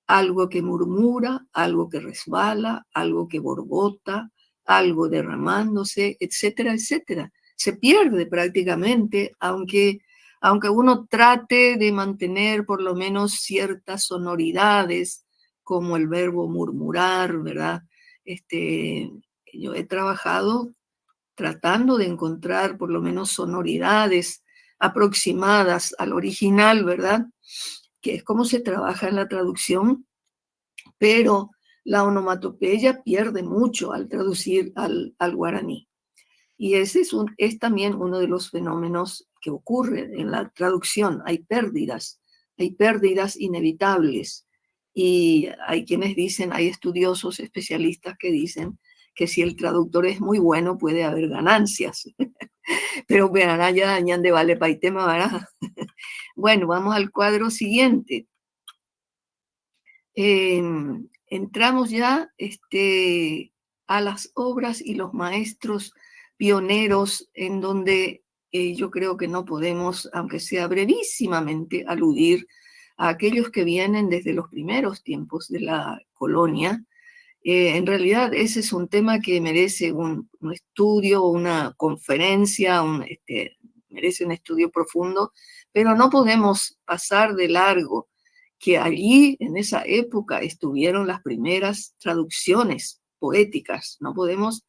Speaker 8: algo que murmura, algo que resbala, algo que borbota, algo derramándose, etcétera, etcétera. Se pierde prácticamente, aunque, aunque uno trate de mantener por lo menos ciertas sonoridades, como el verbo murmurar, ¿verdad? Este, yo he trabajado tratando de encontrar por lo menos sonoridades aproximadas al original, ¿verdad? Que es como se trabaja en la traducción, pero la onomatopeya pierde mucho al traducir al, al guaraní. Y ese es, un, es también uno de los fenómenos que ocurren en la traducción. Hay pérdidas, hay pérdidas inevitables. Y hay quienes dicen, hay estudiosos, especialistas que dicen que si el traductor es muy bueno puede haber ganancias. Pero bueno, ya de vale tema, ¿verdad? Bueno, vamos al cuadro siguiente. Em, entramos ya este, a las obras y los maestros pioneros en donde Yo creo que no podemos, aunque sea brevísimamente, aludir a aquellos que vienen desde los primeros tiempos de la colonia. En realidad ese es un tema que merece un estudio, una conferencia, merece un estudio profundo, pero no podemos pasar de largo que allí, en esa época, estuvieron las primeras traducciones poéticas. No podemos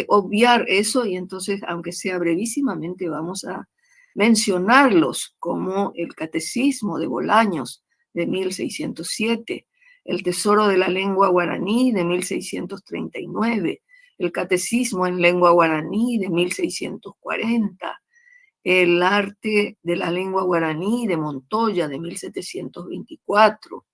Speaker 8: obviar eso y entonces, aunque sea brevísimamente, vamos a mencionarlos como el Catecismo de Bolaños de 1607, el Tesoro de la Lengua Guaraní de 1639, el Catecismo en Lengua Guaraní de 1640, el Arte de la Lengua Guaraní de Montoya de 1724,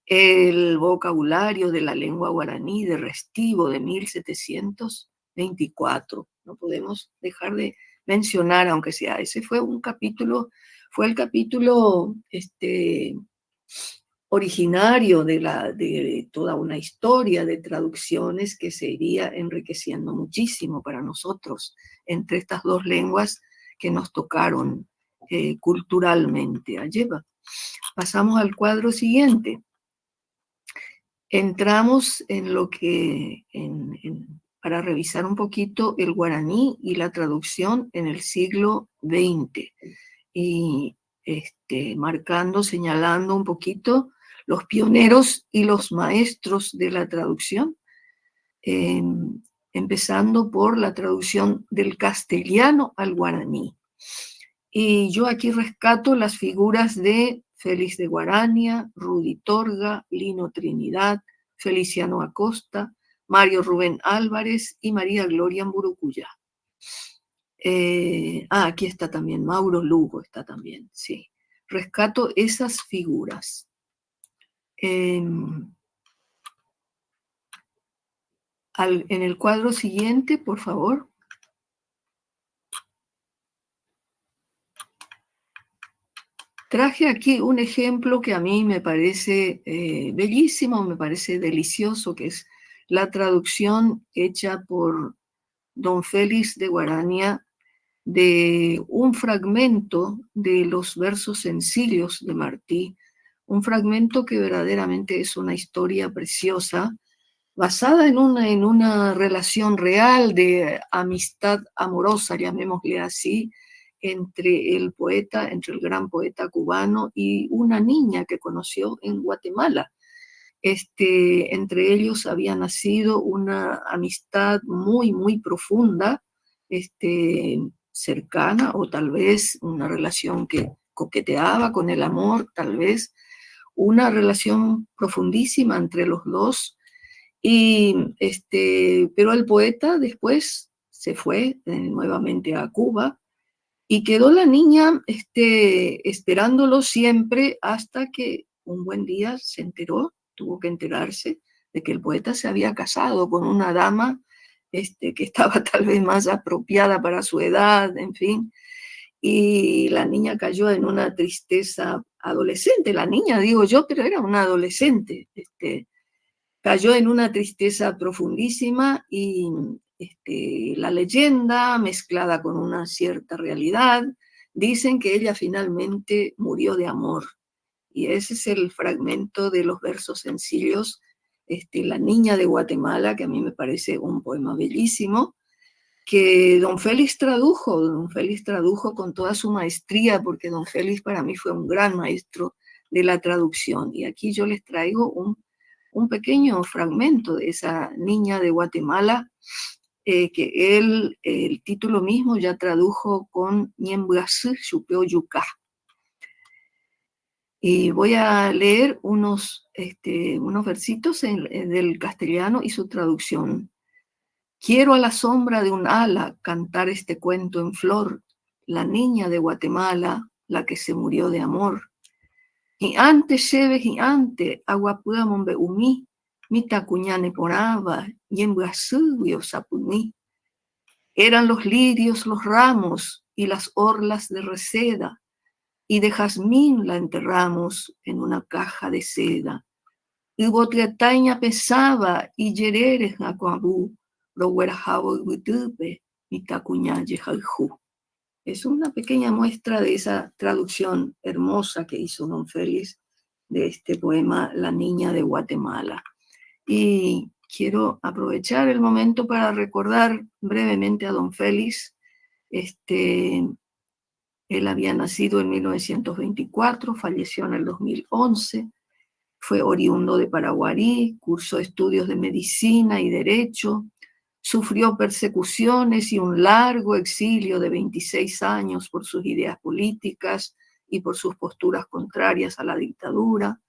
Speaker 8: el Vocabulario de la Lengua Guaraní de Restivo de 1724. No podemos dejar de mencionar, aunque sea, ese fue un capítulo, fue el capítulo originario de toda una historia de traducciones que se iría enriqueciendo muchísimo para nosotros entre estas dos lenguas que nos tocaron culturalmente. Alleva. Pasamos al cuadro siguiente. Entramos en lo que, en, en, para revisar un poquito el guaraní y la traducción en el siglo veinte, y marcando, señalando un poquito los pioneros y los maestros de la traducción, empezando por la traducción del castellano al guaraní. Y yo aquí rescato las figuras de Félix de Guarania, Rudy Torga, Lino Trinidad, Feliciano Acosta, Mario Rubén Álvarez y María Gloria Mburucuyá. Aquí está también, Mauro Lugo está también, sí. Rescato esas figuras. En el cuadro siguiente, por favor. Traje aquí un ejemplo que a mí me parece bellísimo, me parece delicioso, que es la traducción hecha por don Félix de Guarania de un fragmento de los versos sencillos de Martí, un fragmento que verdaderamente es una historia preciosa, basada en una relación real de amistad amorosa, llamémosle así, entre el poeta, entre el gran poeta cubano y una niña que conoció en Guatemala. Entre ellos había nacido una amistad muy, muy profunda, cercana, o tal vez una relación que coqueteaba con el amor, tal vez una relación profundísima entre los dos. Pero el poeta después se fue nuevamente a Cuba y quedó la niña esperándolo siempre hasta que un buen día se enteró, tuvo que enterarse de que el poeta se había casado con una dama que estaba tal vez más apropiada para su edad, en fin, y la niña cayó en una tristeza adolescente, la niña digo yo, pero era una adolescente, cayó en una tristeza profundísima y la leyenda mezclada con una cierta realidad, dicen que ella finalmente murió de amor. Y ese es el fragmento de los versos sencillos, La niña de Guatemala, que a mí me parece un poema bellísimo, que don Félix tradujo, don Félix tradujo con toda su maestría, porque don Félix para mí fue un gran maestro de la traducción. Y aquí yo les traigo un pequeño fragmento de esa niña de Guatemala, que él, el título mismo ya tradujo con Ñembyasy chupe ojuka. Y voy a leer unos versitos del castellano y su traducción. Quiero a la sombra de un ala cantar este cuento en flor, la niña de Guatemala, la que se murió de amor. Y antes chéve y antes, aguapy amombe'umi, mitãkuña neporãva, ñembyasýgui osapymi. Eran los lirios los ramos y las orlas de reseda, y de jazmín la enterramos en una caja de seda. Yvotyeta iñapesãva ijerére hyakuãvu, roguerahávo yvytýpe mitãkuña jehayhu. Es una pequeña muestra de esa traducción hermosa que hizo don Félix de este poema La Niña de Guatemala. Y quiero aprovechar el momento para recordar brevemente a don Félix. Este, él había nacido en 1924, falleció en el 2011, fue oriundo de Paraguarí, cursó estudios de medicina y derecho, sufrió persecuciones y un largo exilio de 26 años por sus ideas políticas y por sus posturas contrarias a la dictadura.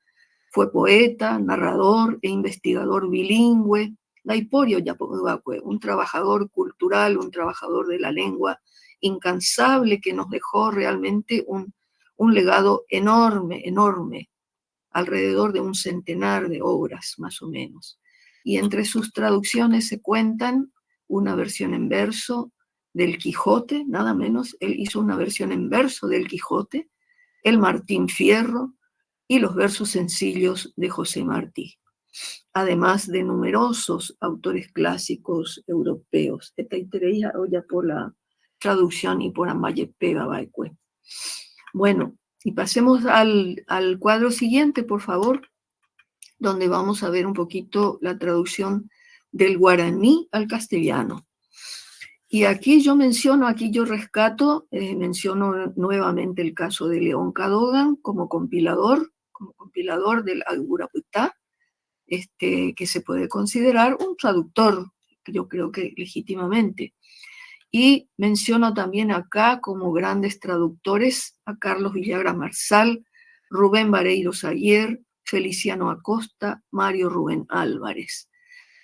Speaker 8: Fue poeta, narrador e investigador bilingüe. Laiporio un trabajador cultural, un trabajador de la lengua incansable que nos dejó realmente un, un legado enorme, enorme, alrededor de un centenar de obras más o menos. Y entre sus traducciones se cuentan una versión en verso del Quijote, nada menos, él hizo una versión en verso del Quijote, el Martín Fierro y los versos sencillos de José Martí, además de numerosos autores clásicos europeos. Esta por la traducción y por va'ekue. Bueno, y pasemos al, al cuadro siguiente, por favor, donde vamos a ver un poquito la traducción del guaraní al castellano. Y aquí yo menciono, aquí yo rescato, eh, menciono nuevamente el caso de León Cadogan como compilador, como compilador del Ayvurapytã, este, que se puede considerar un traductor, yo creo que legítimamente. Y menciono también acá como grandes traductores a Carlos Villagra Marsal, Rubén Bareiro Saguier, Feliciano Acosta, Mario Rubén Álvarez.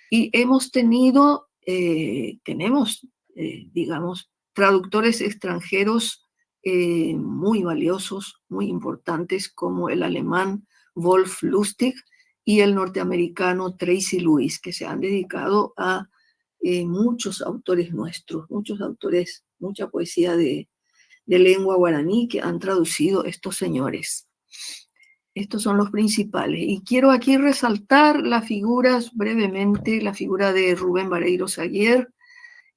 Speaker 8: Y hemos tenido, eh, tenemos, eh, digamos, traductores extranjeros eh, muy valiosos, muy importantes, como el alemán Wolf Lustig y el norteamericano Tracy Lewis, que se han dedicado a muchos autores nuestros, muchos autores, mucha poesía de, de lengua guaraní que han traducido estos señores. Estos son los principales. Y quiero aquí resaltar las figuras brevemente, la figura de Rubén Bareiro Saguier,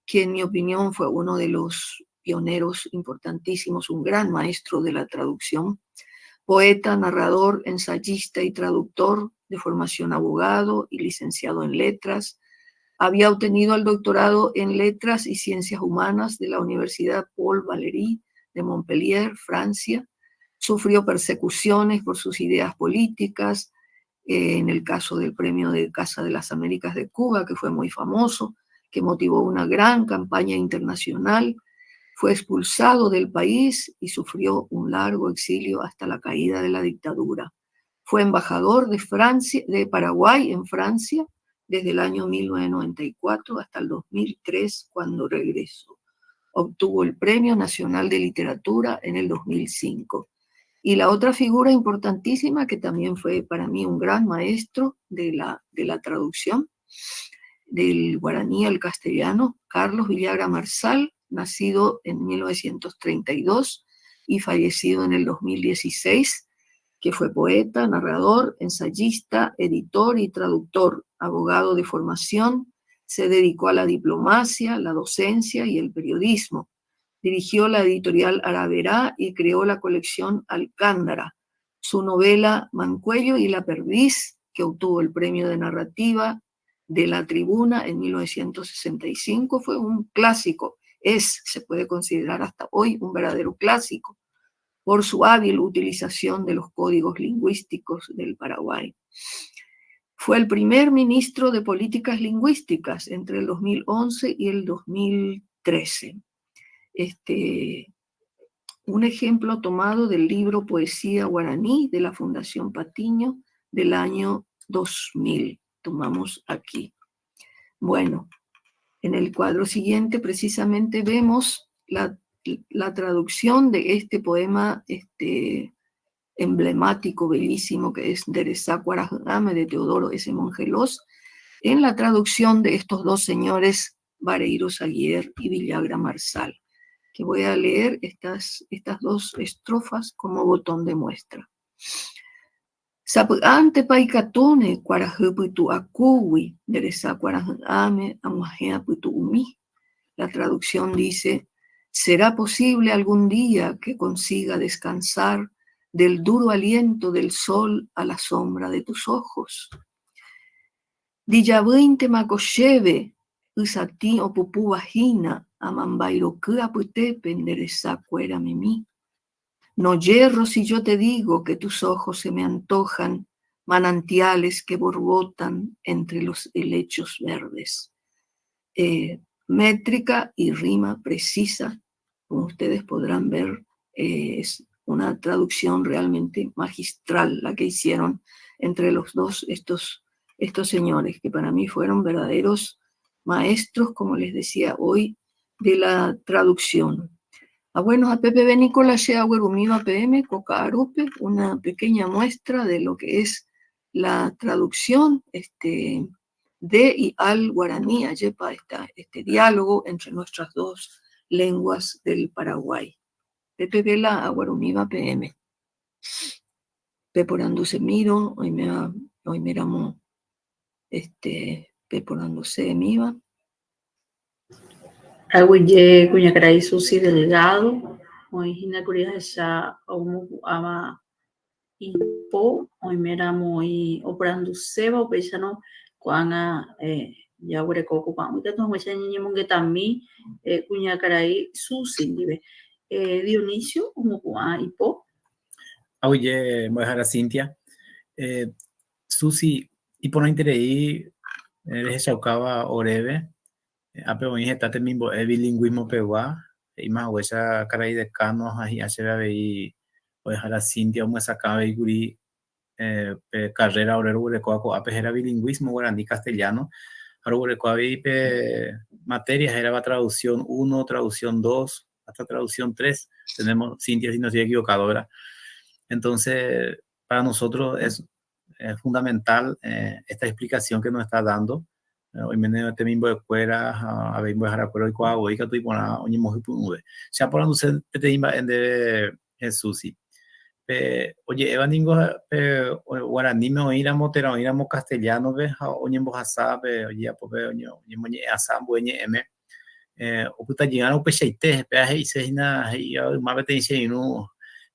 Speaker 8: que en mi opinión fue uno de los pioneros importantísimos, un gran maestro de la traducción, poeta, narrador, ensayista y traductor, de formación abogado y licenciado en letras. Había obtenido el doctorado en letras y ciencias humanas de la Universidad Paul Valéry de Montpellier, Francia. Sufrió persecuciones por sus ideas políticas, eh, en el caso del premio de Casa de las Américas de Cuba, que fue muy famoso, que motivó una gran campaña internacional. Fue expulsado del país y sufrió un largo exilio hasta la caída de la dictadura. Fue embajador de, Francia, de Paraguay en Francia desde el año 1994 hasta el 2003, cuando regresó. Obtuvo el Premio Nacional de Literatura en el 2005. Y la otra figura importantísima, que también fue para mí un gran maestro de la, de la traducción del guaraní al castellano, Carlos Villagra Marsal, nacido en 1932 y fallecido en el 2016, que fue poeta, narrador, ensayista, editor y traductor, abogado de formación, se dedicó a la diplomacia, la docencia y el periodismo. Dirigió la editorial Araverá y creó la colección Alcándara. Su novela Mancuello y la Perdiz, que obtuvo el premio de narrativa de la Tribuna en 1965, fue un clásico. Es, se puede considerar hasta hoy, un verdadero clásico por su hábil utilización de los códigos lingüísticos del Paraguay. Fue el primer ministro de Políticas Lingüísticas entre el 2011 y el 2013. Este, un ejemplo tomado del libro Poesía Guaraní de la Fundación Patiño del año 2000. Tomamos aquí. Bueno, en el cuadro siguiente precisamente vemos la, la traducción de este poema este, emblemático, bellísimo, que es Nde resa kuarahy'ãme de Teodoro S. Mongelós, en la traducción de estos dos señores, Bareiro Saguier y Villagra Marsal, que voy a leer estas, estas dos estrofas como botón de muestra. Sapy'ántepa ikatúne kuarahy pytu akúgui nde resa kuarahy'ãme ag̃uahẽ apytu'umi. La traducción dice, ¿Será posible algún día que consiga descansar del duro aliento del sol a la sombra de tus ojos? Ndijavýintema ko chéve ysatĩ opupúva hína amambái roky apytépe nde resa kuéra mimi. No yerro si yo te digo que tus ojos se me antojan manantiales que borbotan entre los helechos verdes. Eh, métrica y rima precisa, como ustedes podrán ver, eh, es una traducción realmente magistral la que hicieron entre los dos estos, estos señores, que para mí fueron verdaderos maestros, como les decía hoy, de la traducción. Ah, bueno, a Pepe Benícola Aguerumiva PM, Coca Arupe, una pequeña muestra de lo que es la traducción este, de y al guaraní, ayepa esta, este diálogo entre nuestras dos lenguas del Paraguay. Pepe Vela Aguarumiva PM. Peporanduse miro, hoy me hoy miramos este peporanduse miva.
Speaker 1: Aguyje kuñakarai Susy Delgado, oĩ hína kuri ahecha omopu'ãva ipo oiméramo oĩ oporanduséva, upéicharõ ko'ág̃a jaguereko ko pa'ũ ikatu hag̃uáicha ñañemongetami kuñakarai Susy ndive. Dionisio omopu'ã ipo.
Speaker 7: Aguyje mbo'ehára Cinthia. Susy, iporãiterei rehechaukáva oréve Ápe oĩ heta temimbo'e bilingũismo pegua, he'íma haguéicha karai decano ha hi'ã chéve avei ohejára Cinthia omyesakã avei kuri pe carrera ore roguerekóva ko'ápe héra bilingũismo guarani-castellano ha roguereko avei pe materia hérava traducción uno, traducción dos, hasta traducción tres, tenemos Cinthia si no estoy equivocado, verdad? Entonces, para nosotros es fundamental esta explicación que nos está dando. Oiméne temimbo'ekuéra ha avei mbo'eharakuéra oikuaa voi katu iporã oñemohypy'ũve. Che aporanduse peteĩ mba'e ndéve Jesús-i. Pe oje'éva ningo pe guaraníme oĩramo térã oĩramo castellano-pe ha oñembohasa pe ojejapo pe oñemoñe'ẽasa ambue ñe'ẽme, opytajy'arõ upeichaite, péva he'ise hína he'íva yma peteĩ che irũ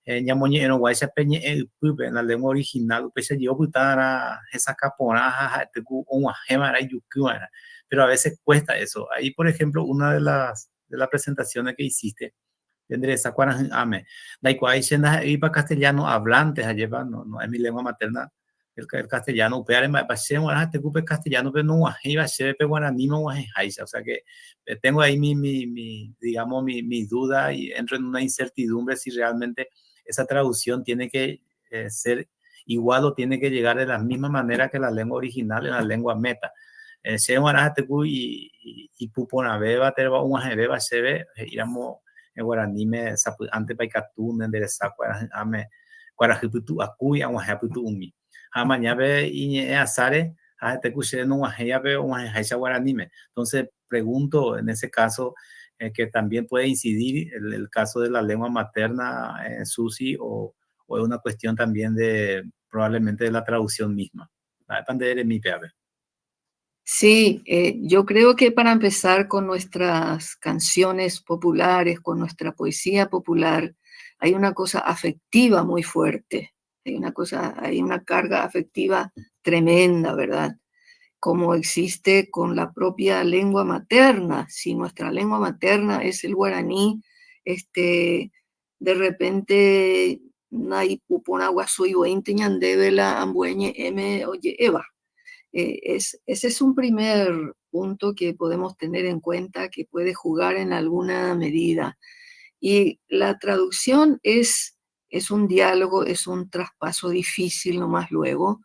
Speaker 7: ñamoñe'ẽrõguáicha pe ñe'ẽ ypýpe, la lengua original, upéicha jey opyta'arã hesakã porã ha ha'ete ku og̃uahẽva'erã ijukýva'erã. Pero a veces cuesta eso. Ahí, por ejemplo, una de las, de las presentaciones que hiciste, nde resa kuarahy'ãme, ndaikuaái che ndaha'éipa castellano hablante, ajépa, no, no es mi lengua materna el, el castellano, upévare mba'épa che g̃uarã ha'ete ku pe castellano-pe nog̃uahẽiva chéve pe guaraníme og̃uahẽháicha, o sea que tengo ahí mi, mi, mi, digamos, mi, mi duda y entro en una incertidumbre si realmente esa traducción tiene que eh, ser igual o tiene que llegar de la misma manera que la lengua original en la lengua meta. Eh, che g̃uarã ha'ete ku ipu porãvéva térã og̃uahẽvéva chéve he'íramo guaraníme sapy'ántepa ikatu nde resa kuarahy'ãme kuarahy pytu'akúi ag̃uahẽ apytu'ũmi. Ha amaña pe iñe'ẽ asáre ha ha'ete ku che nog̃uahẽivape og̃uahẽháicha guaraníme. Entonces, pregunto en ese caso eh, que también puede incidir el, el caso de la lengua materna, eh, Susi, o, o es una cuestión también de probablemente de la traducción misma. Mba'épa nde eremi pévape?
Speaker 8: Sí, eh, yo creo que para empezar con nuestras canciones populares, con nuestra poesía popular, hay una cosa afectiva muy fuerte, hay una cosa, hay una carga afectiva tremenda, ¿verdad? Como existe con la propia lengua materna. Si nuestra lengua materna es el guaraní, este, de repente naipu porã guasúi voínte ñandéve la ambue ñe'ẽme oje'éva. Eh, es, ese es un primer punto que podemos tener en cuenta que puede jugar en alguna medida. Y la traducción es, es un diálogo, es un traspaso difícil nomás luego.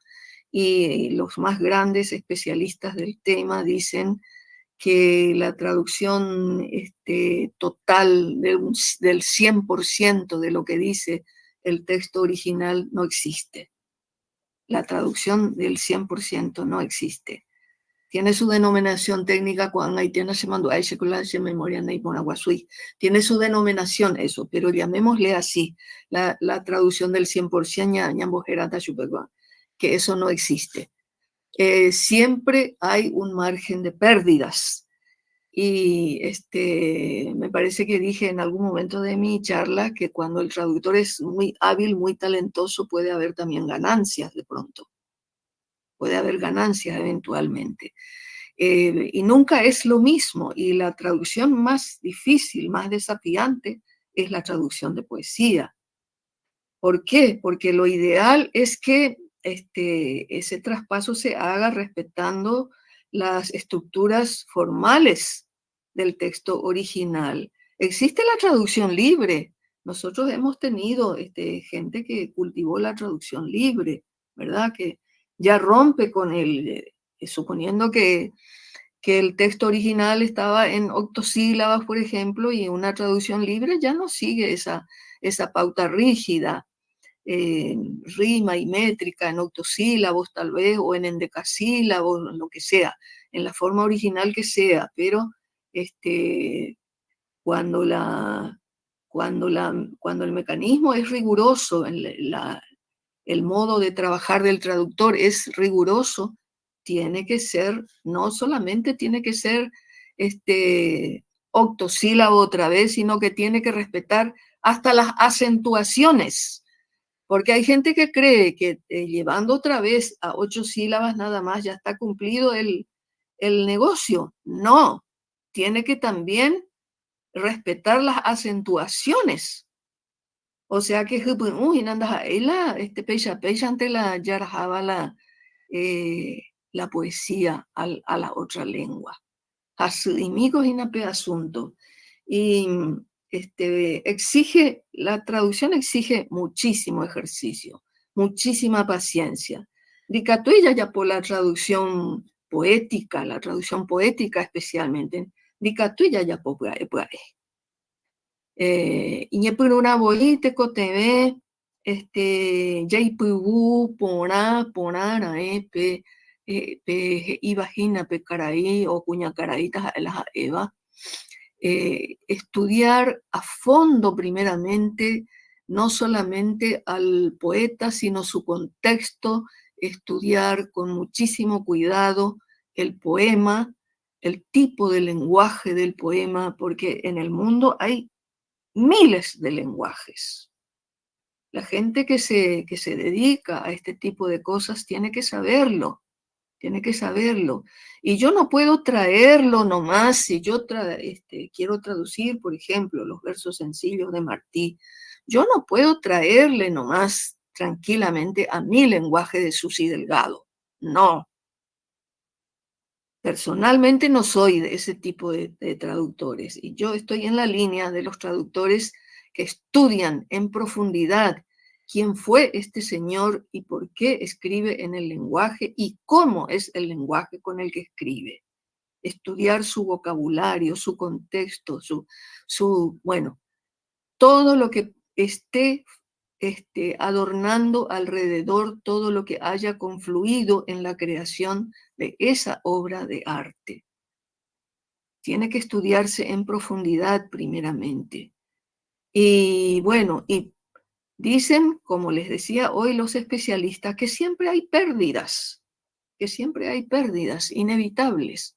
Speaker 8: Y los más grandes especialistas del tema dicen que la traducción este, total del, del 100% de lo que dice el texto original no existe. La traducción del 100% no existe. Tiene su denominación técnica cuando tiene se mandó memoria Tiene su denominación eso, pero llamémosle así, la, la traducción del 100% que eso no existe. Eh, siempre hay un margen de pérdidas. Y este, me parece que dije en algún momento de mi charla que cuando el traductor es muy hábil, muy talentoso, puede haber también ganancias de pronto. Puede haber ganancias eventualmente. Y nunca es lo mismo. Y la traducción más difícil, más desafiante, es la traducción de poesía. ¿Por qué? Porque lo ideal es que ese traspaso se haga respetando las estructuras formales del texto original. Existe la traducción libre. Nosotros hemos tenido gente que cultivó la traducción libre, ¿verdad? Que ya rompe con el, suponiendo que el texto original estaba en octosílabas, por ejemplo, y una traducción libre ya no sigue esa pauta rígida, rima y métrica en octosílabos tal vez, o en endecasílabos, lo que sea, en la forma original que sea, pero cuando el mecanismo es riguroso, el modo de trabajar del traductor es riguroso, tiene que ser, no solamente tiene que ser octosílabo otra vez, sino que tiene que respetar hasta las acentuaciones. Porque hay gente que cree que llevando otra vez a 8 sílabas nada más ya está cumplido el negocio. No, tiene que también respetar las acentuaciones. O sea que pecha, pecha ante la yarajaba la poesía a la otra lengua. Hasy'imíko hína pe asunto. Y la traducción exige muchísimo ejercicio, muchísima paciencia. Dikatuilla ya por la traducción poética, la traducción poética especialmente, dikatuilla ya por Iñepyrũrã voi tekotevẽ, jaipyvu porã, porã raẽ pe he'íva hína pe karai o kuñakarai taha'e la ha'éva. Estudiar a fondo primeramente, no solamente al poeta, sino su contexto, estudiar con muchísimo cuidado el poema, el tipo de lenguaje del poema, porque en el mundo hay miles de lenguajes. La gente que se dedica a este tipo de cosas tiene que saberlo, tiene que saberlo. Y yo no puedo traerlo nomás si yo quiero traducir, por ejemplo, los versos sencillos de Martí. Yo no puedo traerle nomás tranquilamente a mi lenguaje de Susy Delgado. No. Personalmente no soy de ese tipo de traductores. Y yo estoy en la línea de los traductores que estudian en profundidad quién fue este señor y por qué escribe en el lenguaje y cómo es el lenguaje con el que escribe. Estudiar su vocabulario, su contexto, todo lo que esté adornando alrededor, todo lo que haya confluido en la creación de esa obra de arte. Tiene que estudiarse en profundidad primeramente. Y dicen, como les decía hoy los especialistas, que siempre hay pérdidas, que siempre hay pérdidas inevitables.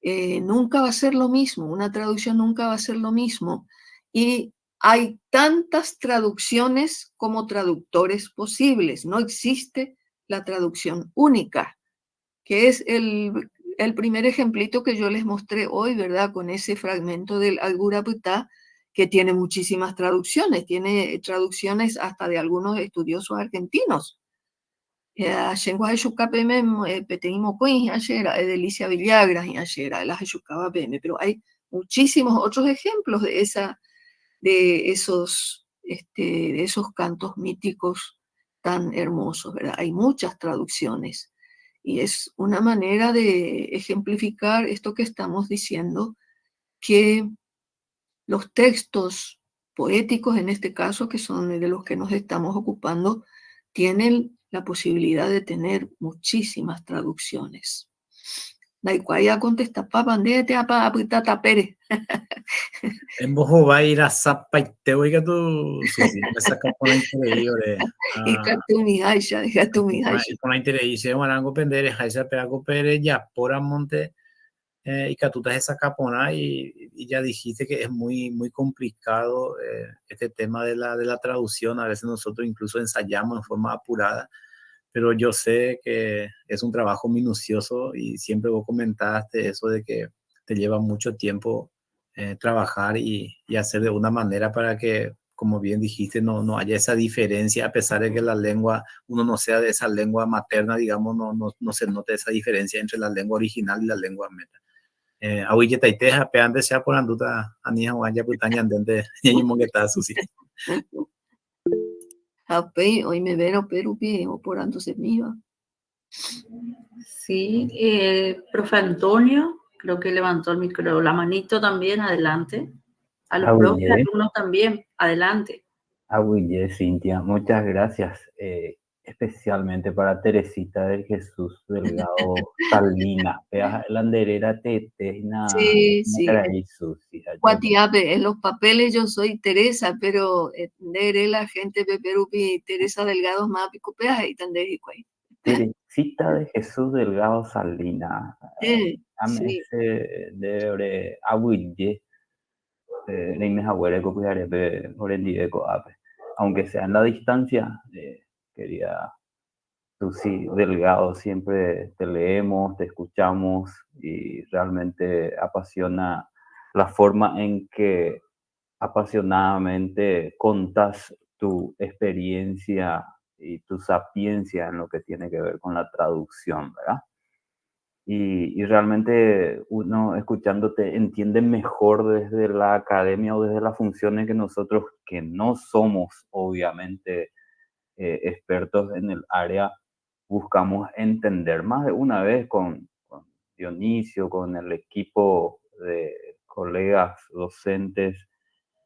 Speaker 8: Nunca va a ser lo mismo, una traducción nunca va a ser lo mismo. Y hay tantas traducciones como traductores posibles. No existe la traducción única, que es el primer ejemplito que yo les mostré hoy, ¿verdad? Con ese fragmento del Ayvurapytã, que tiene muchísimas traducciones, tiene traducciones hasta de algunos estudiosos argentinos. Delicia Villagra, pero hay muchísimos otros ejemplos de esa, de esos, este, de esos cantos míticos tan hermosos, ¿verdad? Hay muchas traducciones y es una manera de ejemplificar esto que estamos diciendo, que los textos poéticos, en este caso, que son de los que nos estamos ocupando, tienen la posibilidad de tener muchísimas traducciones. Ndaikuaái contesta papa, ndete apa apytata pere.
Speaker 7: Embohovái rasapaite oikatu, Susi, saca por increíble.
Speaker 8: Ikatu mi haícha, ikatu mi haícha.
Speaker 7: Por increíble, se marango pendere, haícha peaco pere, ya por monte. Ikatúta hesakã porã y ya dijiste que es muy, muy complicado este tema de la, de la traducción. A veces nosotros incluso ensayamos en forma apurada, pero yo sé que es un trabajo minucioso y siempre vos comentaste eso de que te lleva mucho tiempo trabajar y, y hacer de una manera para que, como bien dijiste, no, no haya esa diferencia, a pesar de que la lengua, uno no sea de esa lengua materna, digamos, no, no, no se note esa diferencia entre la lengua original y la lengua meta. Aguyjetaite ha péante che aporandúta ani hag̃ua japyta ñandénte ñañemongeta, Susi.
Speaker 8: Ha upéi oimevérõ pérupi oporandusemíva.
Speaker 1: Sí, profe Antonio, creo que levantó el micro, la manito también, adelante. A los profes, alumnos también, adelante.
Speaker 3: Aguyje, Cintia, muchas gracias. Especialmente para Teresita del Jesús Delgado Salinas. Vea, la anderera tete,
Speaker 8: Sí, sí. Kuatiápe, en los papeles yo soy Teresa, pero ndere la gente péperupi Teresa Delgado máva piko péa he'íta nde hikuái.
Speaker 3: Teresita de Jesús Delgado Salinas.
Speaker 8: Sí,
Speaker 3: Ame
Speaker 8: sí.
Speaker 3: ese de ore aguyje reime haguére ko pyharépe orendive ko'ápe. Aunque sea en la distancia, querida Susi Delgado, siempre te leemos, te escuchamos y realmente apasiona la forma en que apasionadamente contás tu experiencia y tu sapiencia en lo que tiene que ver con la traducción, ¿verdad? Y realmente uno escuchándote entiende mejor desde la academia o desde las funciones que nosotros, que no somos obviamente expertos en el área, buscamos entender más de una vez con Dionisio, con el equipo de colegas docentes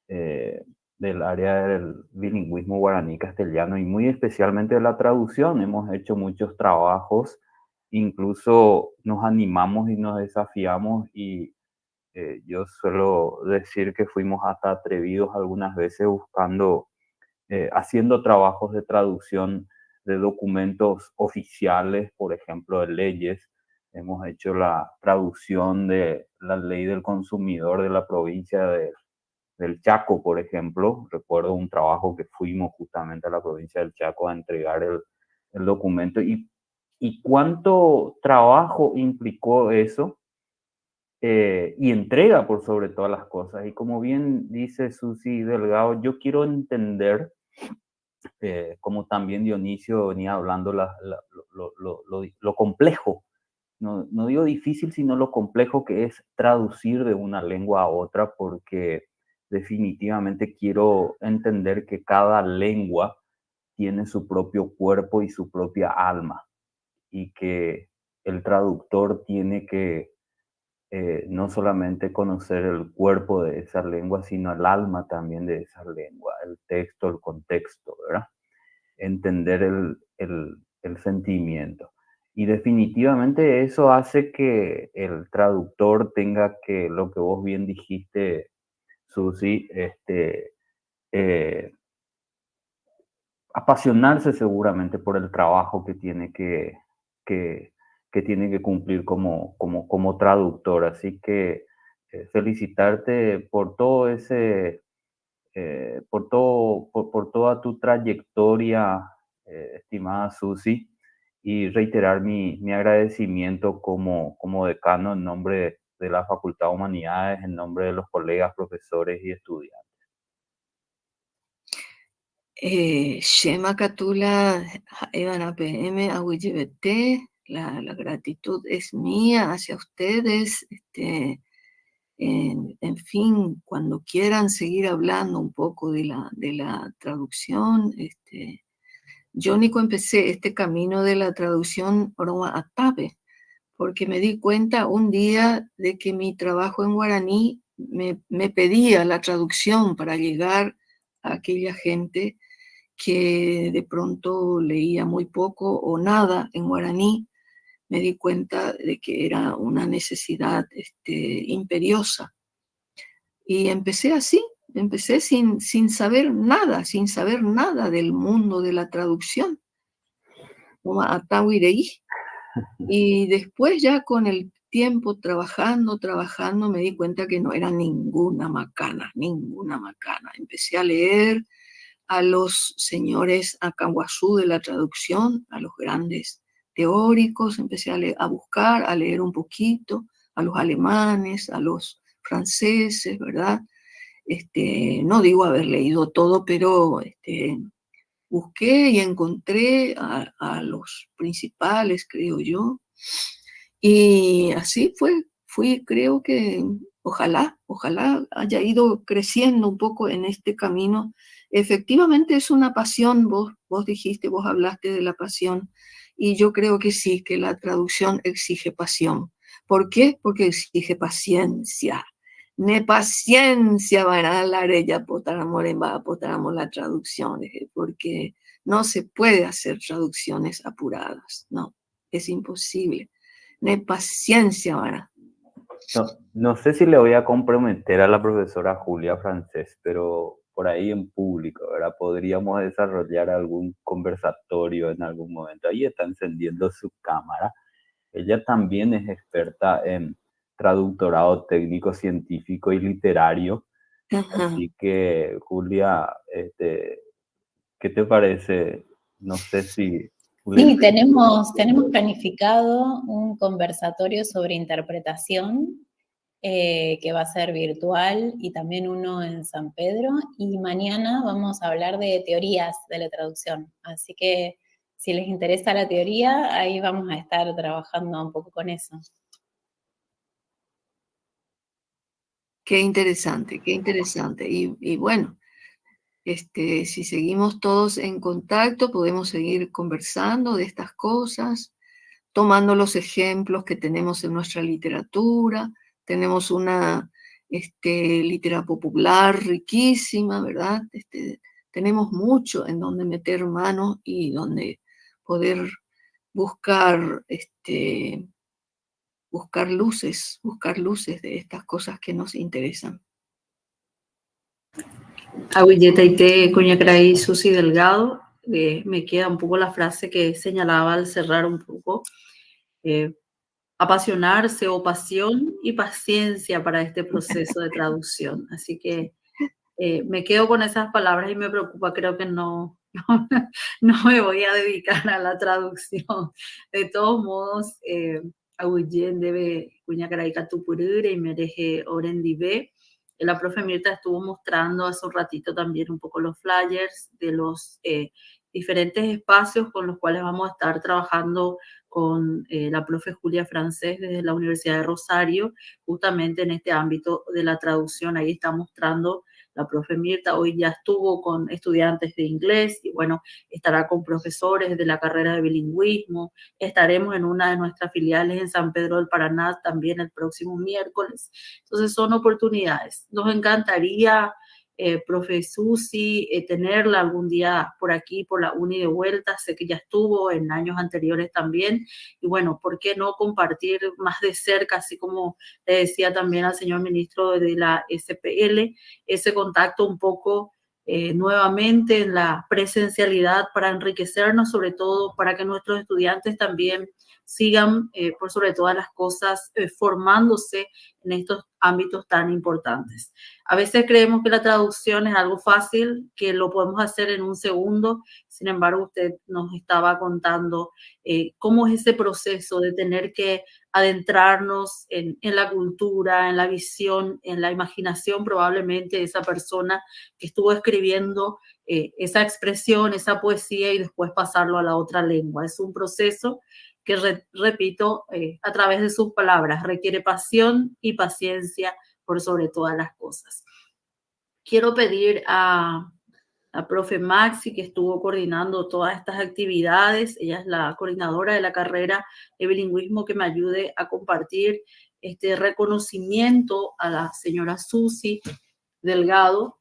Speaker 3: del área del bilingüismo guaraní-castellano y muy especialmente de la traducción. Hemos hecho muchos trabajos, incluso nos animamos y nos desafiamos y yo suelo decir que fuimos hasta atrevidos algunas veces haciendo trabajos de traducción de documentos oficiales, por ejemplo, de leyes. Hemos hecho la traducción de la ley del consumidor de la provincia del Chaco, por ejemplo. Recuerdo un trabajo que fuimos justamente a la provincia del Chaco a entregar el documento. Y cuánto trabajo implicó eso y entrega por sobre todas las cosas. Y como bien dice Susi Delgado, yo quiero entender, como también Dionisio venía hablando, lo complejo, no, no digo difícil, sino lo complejo que es traducir de una lengua a otra, porque definitivamente quiero entender que cada lengua tiene su propio cuerpo y su propia alma, y que el traductor tiene que no solamente conocer el cuerpo de esa lengua, sino el alma también de esa lengua, el texto, el contexto, ¿verdad? Entender el sentimiento. Y definitivamente eso hace que el traductor tenga que, lo que vos bien dijiste, Susi, apasionarse seguramente por el trabajo que tiene que tiene que cumplir como traductor. Así que felicitarte por todo ese, por todo, por toda tu trayectoria, estimada Susi, y reiterar mi agradecimiento como decano en nombre de la Facultad de Humanidades, en nombre de los colegas, profesores y estudiantes.
Speaker 8: Chéma katu la ha'éva'erã peẽme aguyjevete, la gratitud es mía hacia ustedes. En fin, cuando quieran seguir hablando un poco de la traducción, yo niko empecé este camino de la traducción atápe, porque me di cuenta un día de que mi trabajo en guaraní me pedía la traducción para llegar a aquella gente que de pronto leía muy poco o nada en guaraní. Me di cuenta de que era una necesidad imperiosa. Y empecé así, empecé sin saber nada, sin saber nada del mundo de la traducción. Y después ya con el tiempo trabajando, trabajando, me di cuenta que no era ninguna macana, ninguna macana. Empecé a leer a los señores Acahuazú de la traducción, a los grandes teóricos, empecé a, a buscar, a leer un poquito, a los alemanes, a los franceses, ¿verdad? Este, no digo haber leído todo, pero este, busqué y encontré a, a los principales, creo yo. Y así fue, fui, creo que ojalá, ojalá haya ido creciendo un poco en este camino. Efectivamente es una pasión, vos, vos dijiste, vos hablaste de la pasión, y yo creo que sí, que la traducción exige pasión. ¿Por qué? Porque exige paciencia. Ne paciencia van la la traducción, porque no se puede hacer traducciones apuradas, no, es imposible. Ne paciencia, ¿verdad?
Speaker 3: No, no sé si le voy a comprometer a la profesora Julia Francés, pero por ahí en público, ¿verdad? Podríamos desarrollar algún conversatorio en algún momento. Ahí está encendiendo su cámara. Ella también es experta en traductorado técnico, científico y literario. Así que, Julia, este, ¿qué te parece? No sé si...
Speaker 5: Sí, tenemos, tenemos planificado un conversatorio sobre interpretación eh, que va a ser virtual y también uno en San Pedro. Y mañana vamos a hablar de teorías de la traducción. Así que si les interesa la teoría, ahí vamos a estar trabajando un poco con eso.
Speaker 8: Qué interesante, qué interesante. Y, bueno, este, si seguimos todos en contacto, podemos seguir conversando de estas cosas, tomando los ejemplos que tenemos en nuestra literatura. Tenemos una este, literatura popular riquísima, ¿verdad? Este, tenemos mucho en donde meter mano y donde poder buscar, este, buscar luces de estas cosas que nos interesan.
Speaker 1: Aguyjetaite kuñakarai Susi Delgado, eh, me queda un poco la frase que señalaba al cerrar un poco. Eh, apasionarse o pasión y paciencia para este proceso de traducción. Así que eh, me quedo con esas palabras y me preocupa, creo que no, no, no me voy a dedicar a la traducción. De todos modos, eh, aguyje ndéve kuñakarai katupyrýre imereje orendive. La profe Mirta estuvo mostrando hace un ratito también un poco los flyers de los eh, diferentes espacios con los cuales vamos a estar trabajando con eh, la profe Julia Francés desde la Universidad de Rosario, justamente en este ámbito de la traducción. Ahí está mostrando la profe Mirta, hoy ya estuvo con estudiantes de inglés y bueno, estará con profesores de la carrera de bilingüismo. Estaremos en una de nuestras filiales en San Pedro del Paraná también el próximo miércoles. Entonces son oportunidades. Nos encantaría, eh, profe Susi, eh, tenerla algún día por aquí, por la uni de vuelta. Sé que ya estuvo en años anteriores también. Y bueno, ¿por qué no compartir más de cerca, así como le decía también al señor ministro de la SPL, ese contacto un poco eh, nuevamente en la presencialidad para enriquecernos, sobre todo para que nuestros estudiantes también sigan, eh, por sobre todas las cosas, eh, formándose en estos ámbitos tan importantes. A veces creemos que la traducción es algo fácil, que lo podemos hacer en un segundo, sin embargo, usted nos estaba contando eh, cómo es ese proceso de tener que adentrarnos en, en, la cultura, en la visión, en la imaginación probablemente de esa persona que estuvo escribiendo eh, esa expresión, esa poesía y después pasarlo a la otra lengua. Es un proceso que, re, repito, eh, a través de sus palabras, requiere pasión y paciencia por sobre todas las cosas. Quiero pedir a la profe Maxi, que estuvo coordinando todas estas actividades, ella es la coordinadora de la carrera de bilingüismo, que me ayude a compartir este reconocimiento a la señora Susi Delgado.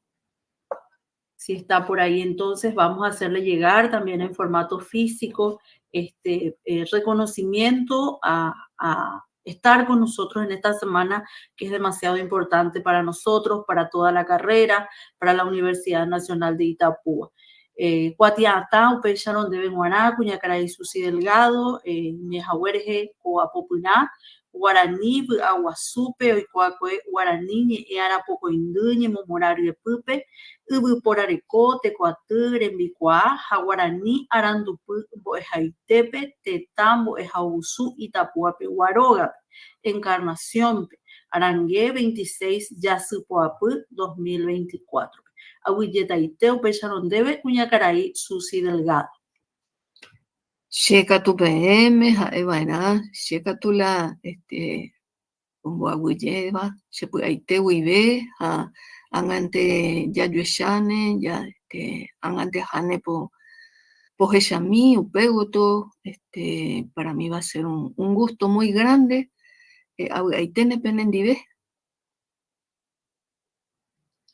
Speaker 1: Si está por ahí, entonces vamos a hacerle llegar también en formato físico este eh, reconocimiento a, a estar con nosotros en esta semana que es demasiado importante para nosotros, para toda la carrera, para la Universidad Nacional de Itapúa. Eh, Kuatiatã upéicharõ ndéve g̃uarã kuñakarai Susi Delgado, eh, ñehaguérehe ko apopyrã. Guarani vy'aguasúpe oikoakue Guarani ñe'ẽ arapokõindy ñemomorã ryepýpe, yvypóra reko, tekoaty, rembikuaa ha Guarani arandupy mbo'ehaitépe tetã mbo'ehaovusu Itapúapegua rógape, Encarnación-pe, arange 26 jasypoapy 2024-pe. Aguyjetaite upéicharõ ndéve kuñakarai Susy Delgado.
Speaker 8: Che katu peẽme ha'e va'erã, che katu la este omboaguyjéva che py'aite guive ha ág̃ante jajuecháne, ja este ág̃ante aháne po pohechami upe gotyo, este para mi va a ser un un gusto muy grande avy'aiténe penendive.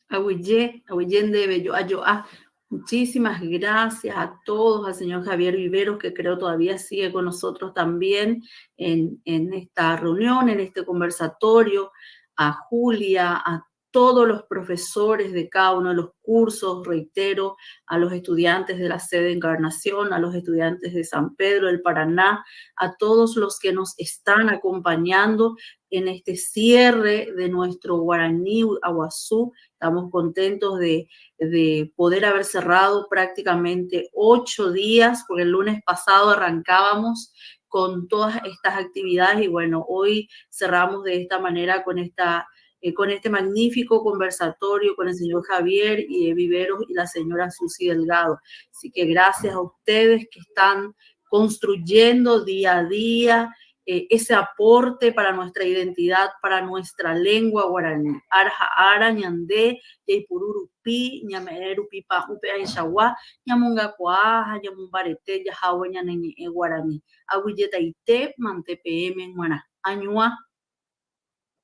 Speaker 1: Aguyje, aguyje ndéve, jo'a jo'a. Muchísimas gracias a todos, al señor Javier Viveros, que creo todavía sigue con nosotros también en, en esta reunión, en este conversatorio, a Julia, a todos los profesores de cada uno de los cursos, reitero, a los estudiantes de la sede Encarnación, a los estudiantes de San Pedro del Paraná, a todos los que nos están acompañando en este cierre de nuestro Guaraní Aguazú. Estamos contentos de, de poder haber cerrado prácticamente ocho días, porque el lunes pasado arrancábamos con todas estas actividades y bueno, hoy cerramos de esta manera con esta eh, con este magnífico conversatorio con el señor Javier y Viveros y la señora Susi Delgado. Así que gracias a ustedes que están construyendo día a día eh, ese aporte para nuestra identidad, para nuestra lengua guaraní. Araha ara ñande jaipuru rupi, ñame'ẽ rupi pa'ũ pe ahechagua, ñamongakuaa ha ñamombarete jahávo ñane ñe'ẽ guaraní. Aguyjetaite mante peẽme g̃uarã. Añuã.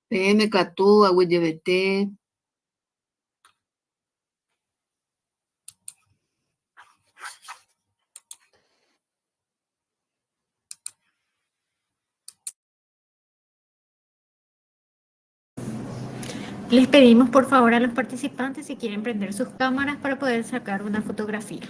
Speaker 8: Peẽme katu aguyjevete.
Speaker 9: Les pedimos por favor a los participantes si quieren prender sus cámaras para poder sacar una fotografía.